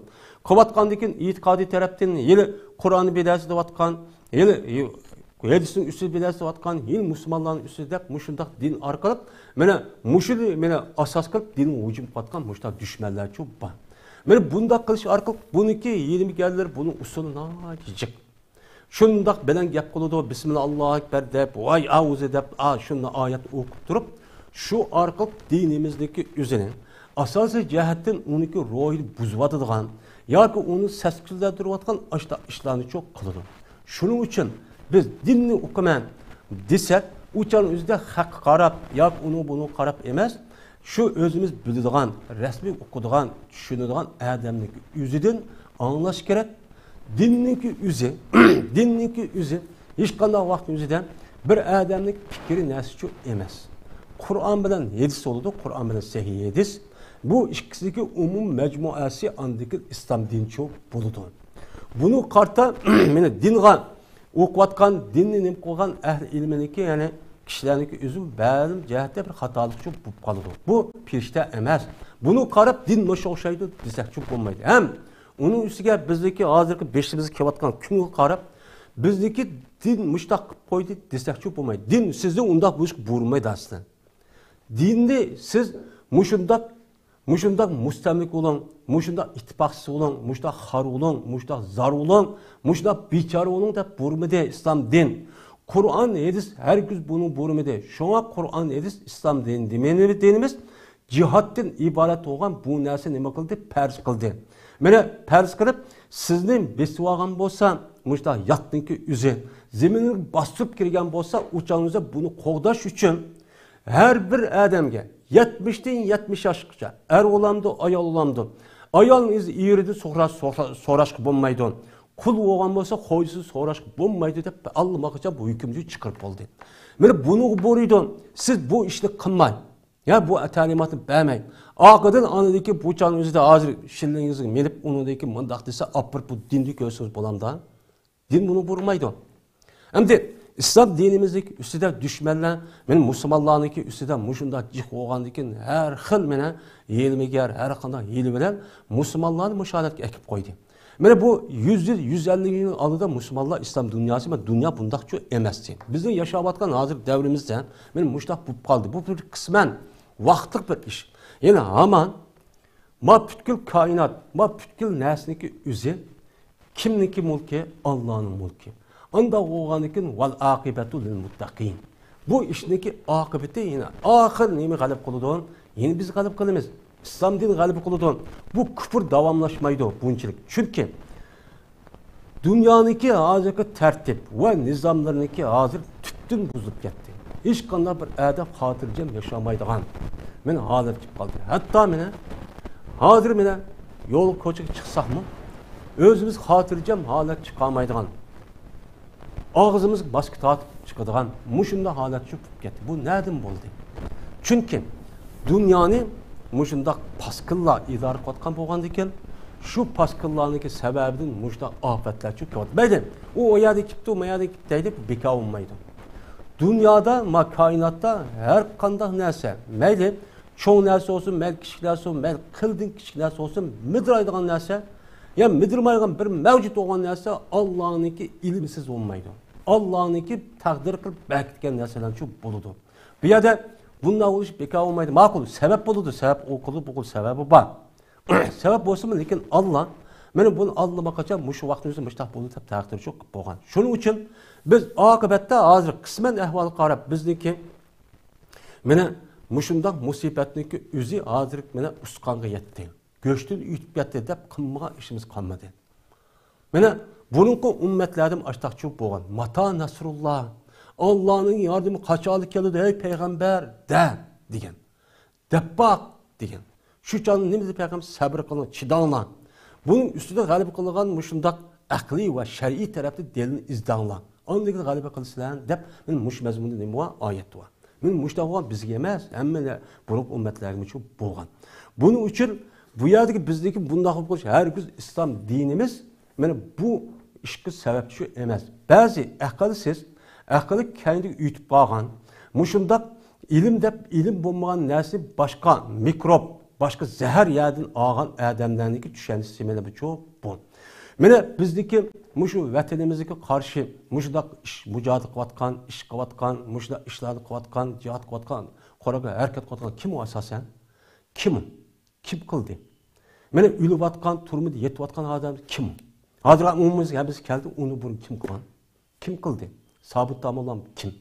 قىلىۋاتقاندىن كېيىن ئېتىقادىي تەرەپتىن ھېلى قۇرئاننى بىدئەت دەۋاتقان، ھېلى ھەدىسنىڭ ئۈستىدە بىدئەت دەۋاتقان، ھېلى مۇسۇلمانلارنىڭ ئۈستىدە دەپ مۇشۇنداق دىن ئارقىلىق مانا مۇشۇنى مانا ئاساس قىلىپ دىنغا ھۇجۇم قىلىۋاتقان مۇشۇنداق دۈشمەنلەرچۇ بار. مانا بۇنداق قىلىش ئارقىلىق بۇنىڭكى ھىيلىگەرلىرى بۇنىڭ ئۇسۇلى ناھايىتى جىق. شۇنداق بەلەن گەپ قىلىدۇ، بىسمىللا، ئاللاھۇ ئەكبەر دەپ، ۋاي ئاۋۇزى دەپ، ئا، شۇنداق ئايەت ئوقۇپ تۇرۇپ، شۇ ئارقىلىق دىنىمىزنىڭكى ئۆزىنى ئاساسىي جەھەتتىن ئۇنىڭكى روھىنى بۇزۇۋاتىدىغان ياكى ئۇنى سەسكۈزلەندۈرۈۋاتقان ئاشۇنداق ئىشلارنىچۇ قىلىدۇ. شۇنىڭ ئۈچۈن بىز دىننى ئوقۇيمەن دېسەك، ئۇ چاغنىڭ ئۆزىدە خەققە قاراپ ياكى ئۇنىڭ بۇنىڭغا قاراپ ئەمەس، شۇ ئۆزىمىز بىلىدىغان، رەسمىي ئوقۇيدىغان، چۈشىنىدىغان ئادەمنىڭ ئۆزىدىن ئاڭلاش كېرەك. دىننىڭكى ئۆزى، دىننىڭكى ئۆزى ھېچقانداق ۋاقىتنىڭ ئۆزىدە بىر ئادەمنىڭ پىكرى نەرسىچۇ ئەمەس. قۇرئان بىلەن ھەدىس بولىدۇ، قۇرئان بىلەن سەھىھ ھەدىس. بۇ ئىككىسىدىكى ئومۇم مەجمۇئەسى ئاندىكى ئىسلام دىنىچۇ بولىدۇ. بۇنى قارىتا، مانا دىنغا ئوقۇۋاتقان، دىننى نېمە قىلغان ئەھلى ئىلمىنىڭكى، يەنى كىشىلەرنىڭكى ئۆزى مەلۇم جەھەتتە بىر خاتالىقچۇ بولۇپ قالىدۇ. بۇ پېرىشتە ئەمەس. بۇنى قاراپ دىن مۇشۇ ئوخشايدۇ دېسەكچۇ بولمايدۇ. ھەم ئۇنىڭ ئۈستىگە بىزنىڭكى ھازىرقى بېشىمىزغا كېلىۋاتقان كۈنگە قاراپ، بىزنىڭكى دىن مۇشۇنداق قىلىپ قويدى دېسەكچۇ بولمايدۇ. دىن سىزنى ئۇنداق بولۇشقا بۇيرۇمايدۇ ئەسلىدىن. دىننى سىز مۇشۇنداق، مۇشۇنداق مۇستەملىكە بولۇڭ، مۇشۇنداق ئىتتىپاقسىز بولۇڭ، مۇشۇنداق خار بولۇڭ، مۇشۇنداق زار بولۇڭ، مۇشۇنداق بىچارە بولۇڭ دەپ بۇيرۇمىدى ئىسلام دىن. قۇرئان، ھەدىس ھەرگىز بۇنى بۇيرۇمىدى. شۇڭا قۇرئان، ھەدىس، ئىسلام دىنى دېمەيلى دىنىمىز جىھادتىن ئىبارەت بولغان بۇ نەرسە نېمە قىلدى؟ پەرز قىلدى. مانا پەرز قىلىپ، سىزنى بېسىۋالغان بولسا، مۇشۇنداق ياتنىڭكى ئۆزى، زېمىنغا باستۇرۇپ كىرگەن بولسا، ئۇ چاغنىڭىزدا بۇنى قوغداش ئۈچۈن ھەر بىر ئادەمگە، يەتمىشتىن يەتمىش ياشقىچە، ئەر بولامدۇ، ئايال بولامدۇ، ئايالنىڭ ئۆزى ئېرىدىن سوراش، سورا-، سوراشقا بولمايدۇ. قۇل بولغان بولسا، خوجىسىدىن سوراشقا بولمايدۇ دەپ، ئاللىماقاچان بۇ ھۆكۈمنى چىقىرىپ بولدى. مانا بۇنىڭغا بۇيرۇيدۇ، سىز بۇ ئىشنى قىلماي. يا بۇ تەلىماتنى بەرمەي. ئارقىدىن ئاندىن كېيىن بۇ چاغنىڭ ئۆزىدە ھازىر شىللىڭىزغا مىنىپ، ئۇنىڭدىن كېيىن مۇنداق دېسە، ئاپىرىپ بۇ دىننى كۆرسىڭىز بولامدا؟ دىن بۇنى بۇيرۇمايدۇ. ئەمدى ئىسلام دىنىمىزنىڭ ئۈستىدە دۈشمەنلەر، مانا مۇسۇلمانلارنىڭكى ئۈستىدە مۇشۇنداق جىق بولغاندىن كېيىن ھەر خىل مانا ھىيلە-مىكىر، ھەر قانداق ھىيلە بىلەن مۇسۇلمانلارنى مۇشۇ ھالەتكە ئەكىپ قويدى. مانا بۇ يۈز يىل، يۈز ئەللىك يىل ئالدىدا مۇسۇلمانلار ئىسلام دۇنياسى، مانا دۇنيا بۇنداقچۇ ئەمەستى. بىزنىڭ ياشاۋاتقان ھازىر دەۋرىمىزدە مانا مۇشۇنداق بولۇپ قالدى. بۇ بىر قىسمەن ۋاقىتلىق بىر ئىش. يەنى ھامان ما پۈتكۈل كائىنات، ما پۈتكۈل نەرسىنىڭكى ئۆزى كىمنىڭكى مۈلكى؟ ئاللانىڭ مۈلكى. ئانداق بولغاندىكىن، ۋەل ئاقىبەتۇ لىل مۇتتەقىن. بۇ ئىشنىڭكى ئاقىبىتى يەنە ئاخىر نېمە غەلىبە قىلىدۇ؟ يەنە بىز غەلىبە قىلىمىز. ئىسلام دىنى غەلىبە قىلىدۇ. بۇ كۇپۇر داۋاملاشمايدۇ بۇنچىلىك. چۈنكى دۇنيانىڭكى ھازىرقى تەرتىپ ۋە نىزاملىرىنىڭكى ھازىر تۈپتىن بۇزۇلۇپ كەتتى. ھېچقانداق بىر ئادەم خاتىرجەم ياشىمايدىغان مانا ھالەت كېلىپ قالدى. ھەتتا مانا ھازىر مانا يول كوچىغا چىقساقمۇ، ئۆزىمىز خاتىرجەم ھالەت چىقالمايدىغان، ئاغزىمىزغا ماسكا تارتىپ چىقىدىغان مۇشۇنداق ھالەت چۈشۈپ كەتتى. بۇ نەدىن بولدى؟ چۈنكى دۇنيانى مۇشۇنداق پاسكىللار ئىدارە قىلىۋاتقان بولغاندىكىن، شۇ پاسكىللارنىڭكى سەۋەبىدىن مۇشۇنداق ئاپەتلەر چۈشۈپ كېلىۋاتىدۇ. مەيلى، ئۇ، ئۇ يەردىن كېلىپتۇ، ما يەردىن كېلىپتۇ دەيدۇ، بىكار بولمايدۇ. دۇنيادا، ما كائىناتتا ھەر قانداق نەرسە، مەيلى چوڭ نەرسە بولسۇن، مەيلى كىچىك نەرسە بولسۇن، مەيلى قىلدىن كىچىك نەرسە بولسۇن، مىدىرايدىغان نەرسە، يا مىدىرمايدىغان بىر مەۋجۇت بولغان نەرسە ئاللانىڭكى ئىلمىسىز بولمايدۇ. ئاللانىڭكى تەقدىر قىلىپ بەركىتكەن نەرسىلەرچۇ بولىدۇ. بۇ يەردە بۇنداق بولۇش بىكار بولمايدۇ. ماقۇل، سەۋەب بولىدۇ، سەۋەب ئۇ قىلىدۇ، بۇ قىلىدۇ، سەۋەبى بار. سەۋەب بولسىمۇ، لېكىن ئاللا، مانا بۇنى ئاللىماقاچان مۇشۇ ۋاقتىمىزدا مۇشۇنداق بولدى دەپ تەقدىرچۇ قىلىپ بولغان. شۇنىڭ ئۈچۈن بىز ئاقىۋەتتە ھازىر قىسمەن ئەھۋالغا قاراپ، بىزنىڭكى مانا مۇشۇنداق مۇسىبەتنىڭكى ئۆزى ھازىر مانا ئۇستىخانغا يەتتى. گۆشتىن ئۆتۈپ كەتتى دەپ قىلمىغان ئىشىمىز قالمىدى. مانا بۇرۇنقى ئۈممەتلەردىمۇ ئاشتاقچۇ بولغان. ماتا نەسرۇللا، ئاللانىڭ ياردىمى قاچانلا كېلىدۇ، ھەي پەيغەمبەر، دە، دېگەن. دەپ باق، دېگەن. شۇ چاغدا نېمە دېدى پەيغەمبەر؟ سەبرى قىلىڭ، چىداڭلار. بۇنىڭ ئۈستىدە غەلىبە قىلىدىغان مۇشۇنداق ئەقلىي ۋە شەرئىي تەرەپتە دەلىلنى ئىزدەڭلار. ئاندىن كېيىن غەلىبە قىلىسىلەر دەپ، مانا مۇشۇ مەزمۇندا نېمە بار؟ ئايەت بار. مانا مۇشۇنداق بولغان بىزگە ئەمەس، ھەممە بۇرۇنقى ئۈممەتلەرگىمۇ شۇ بولغان. بۇنىڭ ئۈچۈن بۇ يەردىكى بىزنىڭكى بۇنداق بولۇش ھەرگىز ئىسلام دىنىمىز مانا بۇ ئىشقا سەۋەبچى ئەمەس. بەزى ئەقىلسىز، ئەقلى كەينىگە ئۆتۈپ قالغان، مۇشۇنداق ئىلىم دەپ ئىلىم بولمىغان نەرسىنى باشقا مىكروب، باشقا زەھەر يەردىن ئالغان ئادەملەرنىڭكى چۈشەنچىسى مانا بۇچۇ بۇ. مانا بىزنىڭكى مۇشۇ ۋەتىنىمىزگە قارشى مۇشۇنداق ئىش، مۇجاھىدە قىلىۋاتقان، ئىش قىلىۋاتقان، مۇشۇنداق ئىشلارنى قىلىۋاتقان، جىھاد قىلىۋاتقان، قورالغا ھەرىكەت قىلىۋاتقان كىم ئۇ ئاساسەن؟ كىم ئۇ؟ كىم قىلدى؟ مانا ئۆلۈۋاتقان، تۈرمىدە يېتىۋاتقان ئادەم كىم ئۇ؟ ھازىر ئومۇمىمىزگە ھەممىسى كەلدى، ئۇنى بۇرۇن كىم قىلغان؟ كىم قىلدى؟ سابىت داموللام كىم؟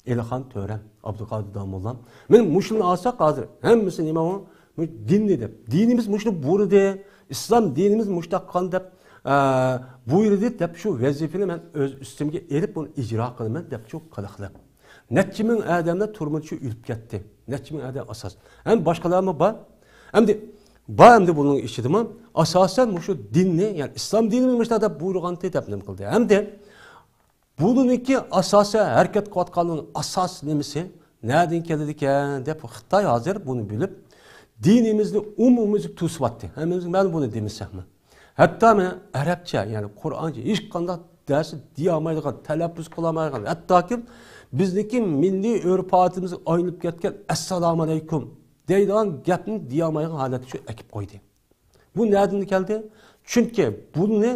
ئېلىخان تۆرەم، ئابدۇقادىر داموللام. مانا مۇشۇنى ئالساق ھازىر ھەممىسى نېمە ئۇ؟ مۇ-، دىننى دەپ. دىنىمىز مۇشۇنى بۇيرۇدى، ئىسلام دىنىمىز مۇشۇنداق قىلغان دەپ، ئە، بۇيرۇدى دەپ شۇ ۋەزىپىنى مەن ئۆز ئۈستۈمگە ئېلىپ، بۇنى ئىجرا قىلىمەن دەپ شۇ قىلىقلىق. نەچچە مىڭ ئادەملەر تۈرمىدە شۇ ئۆلۈپ كەتتى. نەچچە مىڭ ئادەم ئاساس. ھەم باشقىلارمۇ بار. ئەمدى بار ئەمدى بۇنىڭ ئىچىدىمۇ ئاساسەن مۇشۇ دىننى، يەنى ئىسلام دىنىنى مۇشۇنداق دەپ بۇيرۇغانتى دەپ نېمە قىلدى. ئەمدى بۇنىڭكى ئاساسىي ھەرىكەت قىلىۋاتقانلىقىنىڭ ئاساسىي نېمىسى، نەدىن كېلىدىكەن دەپ خىتاي ھازىر بۇنى بىلىپ، دىنىمىزنى ئومۇميۈزلۈك توسۇۋاتتى. ھەممىمىزگە مەلۇم بۇنى دېمىسەكمۇ. ھەتتا مانا ئەرەبچە، يەنى قۇرئانچە ھېچقانداق دەرس دېيەلمەيدىغان، تەلەپپۇز قىلالمايدىغان، ھەتتاكى بىزنىڭكى مىللىي ئۆرپ-ئادىتىمىزگە ئايلىنىپ كەتكەن ئەسسالامۇئەلەيكۇم دەيدىغان گەپنى دېيەلمەيدىغان ھالەتكە شۇ ئەكىپ قويدى. بۇ نەدىن كەلدى؟ چۈنكى بۇنى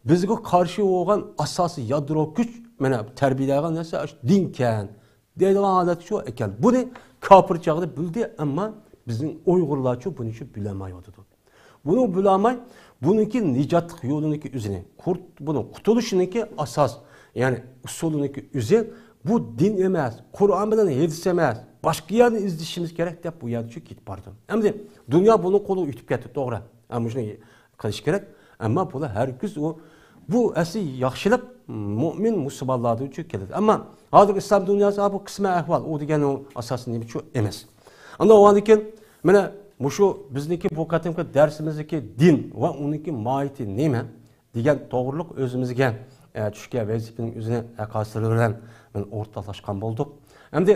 بىزگە قارشى بولغان ئاساسىي يادرو كۈچ، مانا تەربىيەلەيدىغان نەرسە ئاشۇ دىنكەن دەيدىغان ھالەتكە شۇ كەلدى. بۇنى كاپىر چاغدا بىلدى، ئەمما بىزنىڭ ئۇيغۇرلارچۇ بۇنى شۇ بىلەلمەيۋاتىدۇ. بۇنى بىلەلمەي، بۇنىڭكى نىجاتلىق يولىنىڭكى ئۆزىنى، قۇرت-، بۇنىڭ قۇتۇلۇشىنىڭكى ئاساس، يەنى ئۇسۇلىنىڭكى ئۆزى، بۇ دىن ئەمەس، قۇرئان بىلەن ھەدىس ئەمەس، باشقا يەردىن ئىزدىشىمىز كېرەك دەپ بۇ يەردە شۇ كېتىپ بارىدۇ. ئەمدى دۇنيا بۇنىڭ قولىغا ئۆتۈپ كەتتى، توغرا. ئەمما شۇنى قىلىش كېرەك. ئەمما بۇلار ھەرگىز ئۇ، بۇ ئەسلى ياخشىلىق مۇئمىن مۇسۇلمانلاردا ئۈچۈن كېلىدۇ. ئەمما ھازىرقى ئىسلام دۇنياسى، ھا، بۇ قىسمەن ئەھۋال، ئۇ دېگەن ئۇ ئاساسىي نېمە شۇ ئەمەس. ئاندىن ئۇنىڭدىن كېيىن، مانا مۇشۇ بىزنىڭكى بۇ قېتىمقى دەرسىمىزدىكى دىن ۋە ئۇنىڭكى ماھىيىتى نېمە دېگەن توغرۇلۇق ئۆزىمىزگە، ئە، چۈشكەن ۋەزىپىنىڭ ئۆزىنى ھەققاسىلىرى بىلەن مانا ئورتاقلاشقان بولدۇق. ئەمدى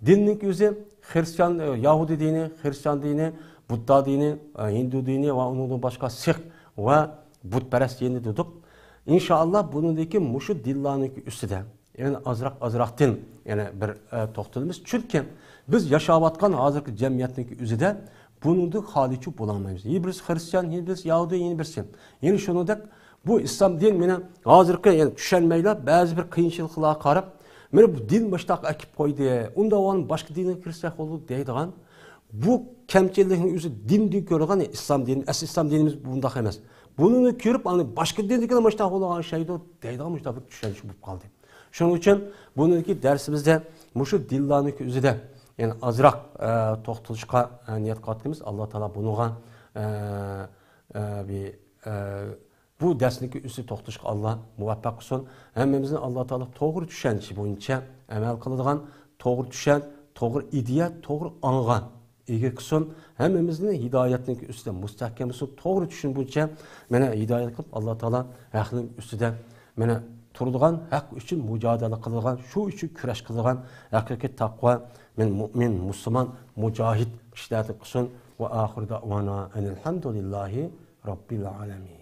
دىننىڭ ئۆزى خرىستىيان، ئە، يەھۇدىي دىنى، خرىستىيان دىنى، بۇددا دىنى، ئە، ھىندۇ دىنى ۋە ئۇنىڭدىن باشقا سىخ ۋە بۇتپەرەس دىنى دېدۇق. ئىنشائاللا، بۇنىڭدىكى مۇشۇ دىنلارنىڭ ئۈستىدە يەنە ئازراق، ئازراقتىن يەنە بىر، ئە، توختىلىمىز. چۈنكى بىز ياشاۋاتقان ھازىرقى جەمئىيەتنىڭ ئۆزىدە بۇنىڭدىن خالىيچۇ بولالمايمىز. يەنە بىرسى خرىستىيان، يەنە بىرسى يەھۇدىي، يەنە بىرسى. يەنە شۇنىڭدەك بۇ ئىسلام دىن مېنى ھازىرقى، يەنى چۈشەنمەيلا، بەزى بىر قىيىنچىلىقلارغا قاراپ، مېنى بۇ دىن مۇشۇنداق ئەكىپ قويدى، ئۇنداق بولغان باشقا دىنغا كىرسەك بولىدۇ دەيدىغان، بۇ كەمچىللىكنىڭ ئۆزى دىندىن كۆرىدىغان، ئىسلام دىنى، ئەسلى ئىسلام دىنىمىز بۇنداق ئەمەس. بۇنى كۆرۈپ، ئانا باشقا دىندىكىلەر مۇشۇنداق بولىدىغان ئوخشايدۇ دەيدىغان مۇشۇنداق بىر چۈشەنچە بولۇپ قالدى. شۇنىڭ ئۈچۈن بۇنىڭدىكى دەرسىمىزدە مۇشۇ دىنلارنىڭ ئۆزىدە، يەنى ئازراق، ئە، توختىلىشقا، ئە، نىيەت قىلىۋاتىمىز. ئاللا تائالا بۇنىڭغا، ئە، ئە، بى-، ئە، بۇ دەرسنىڭكى ئۈستىدە توختىلىشقا ئاللا مۇۋەپپەق قىلسۇن. ھەممىمىزنى ئاللا تائالا توغرا چۈشەنچە بويىچە ئەمەل قىلىدىغان، توغرا چۈشەن، توغرا ئىدىيە، توغرا ئاڭغا ئىگە قىلسۇن. ھەممىمىزنى ھىدايەتنىڭكى ئۈستىدە مۇستەھكەم قىلسۇن. توغرا چۈشەن بويىچە مانا ھىدايەت قىلىپ، ئاللا تائالا ھەقنىڭ ئۈستىدە مانا تۇرىدىغان، ھەق ئۈچۈن مۇجادىلە قىلىدىغان، شۇ ئۈچۈن كۈرەش قىلىدىغان ھەقىقىي تەقۋا، مەن مۇئمىن، مۇسۇلمان، مۇجاھىد كىشىلەردىن قىلسۇن. ۋە ئاخىر دەئۋانا ئەنىل ھەمدۇلىللاھى رەببىل ئالەمىن.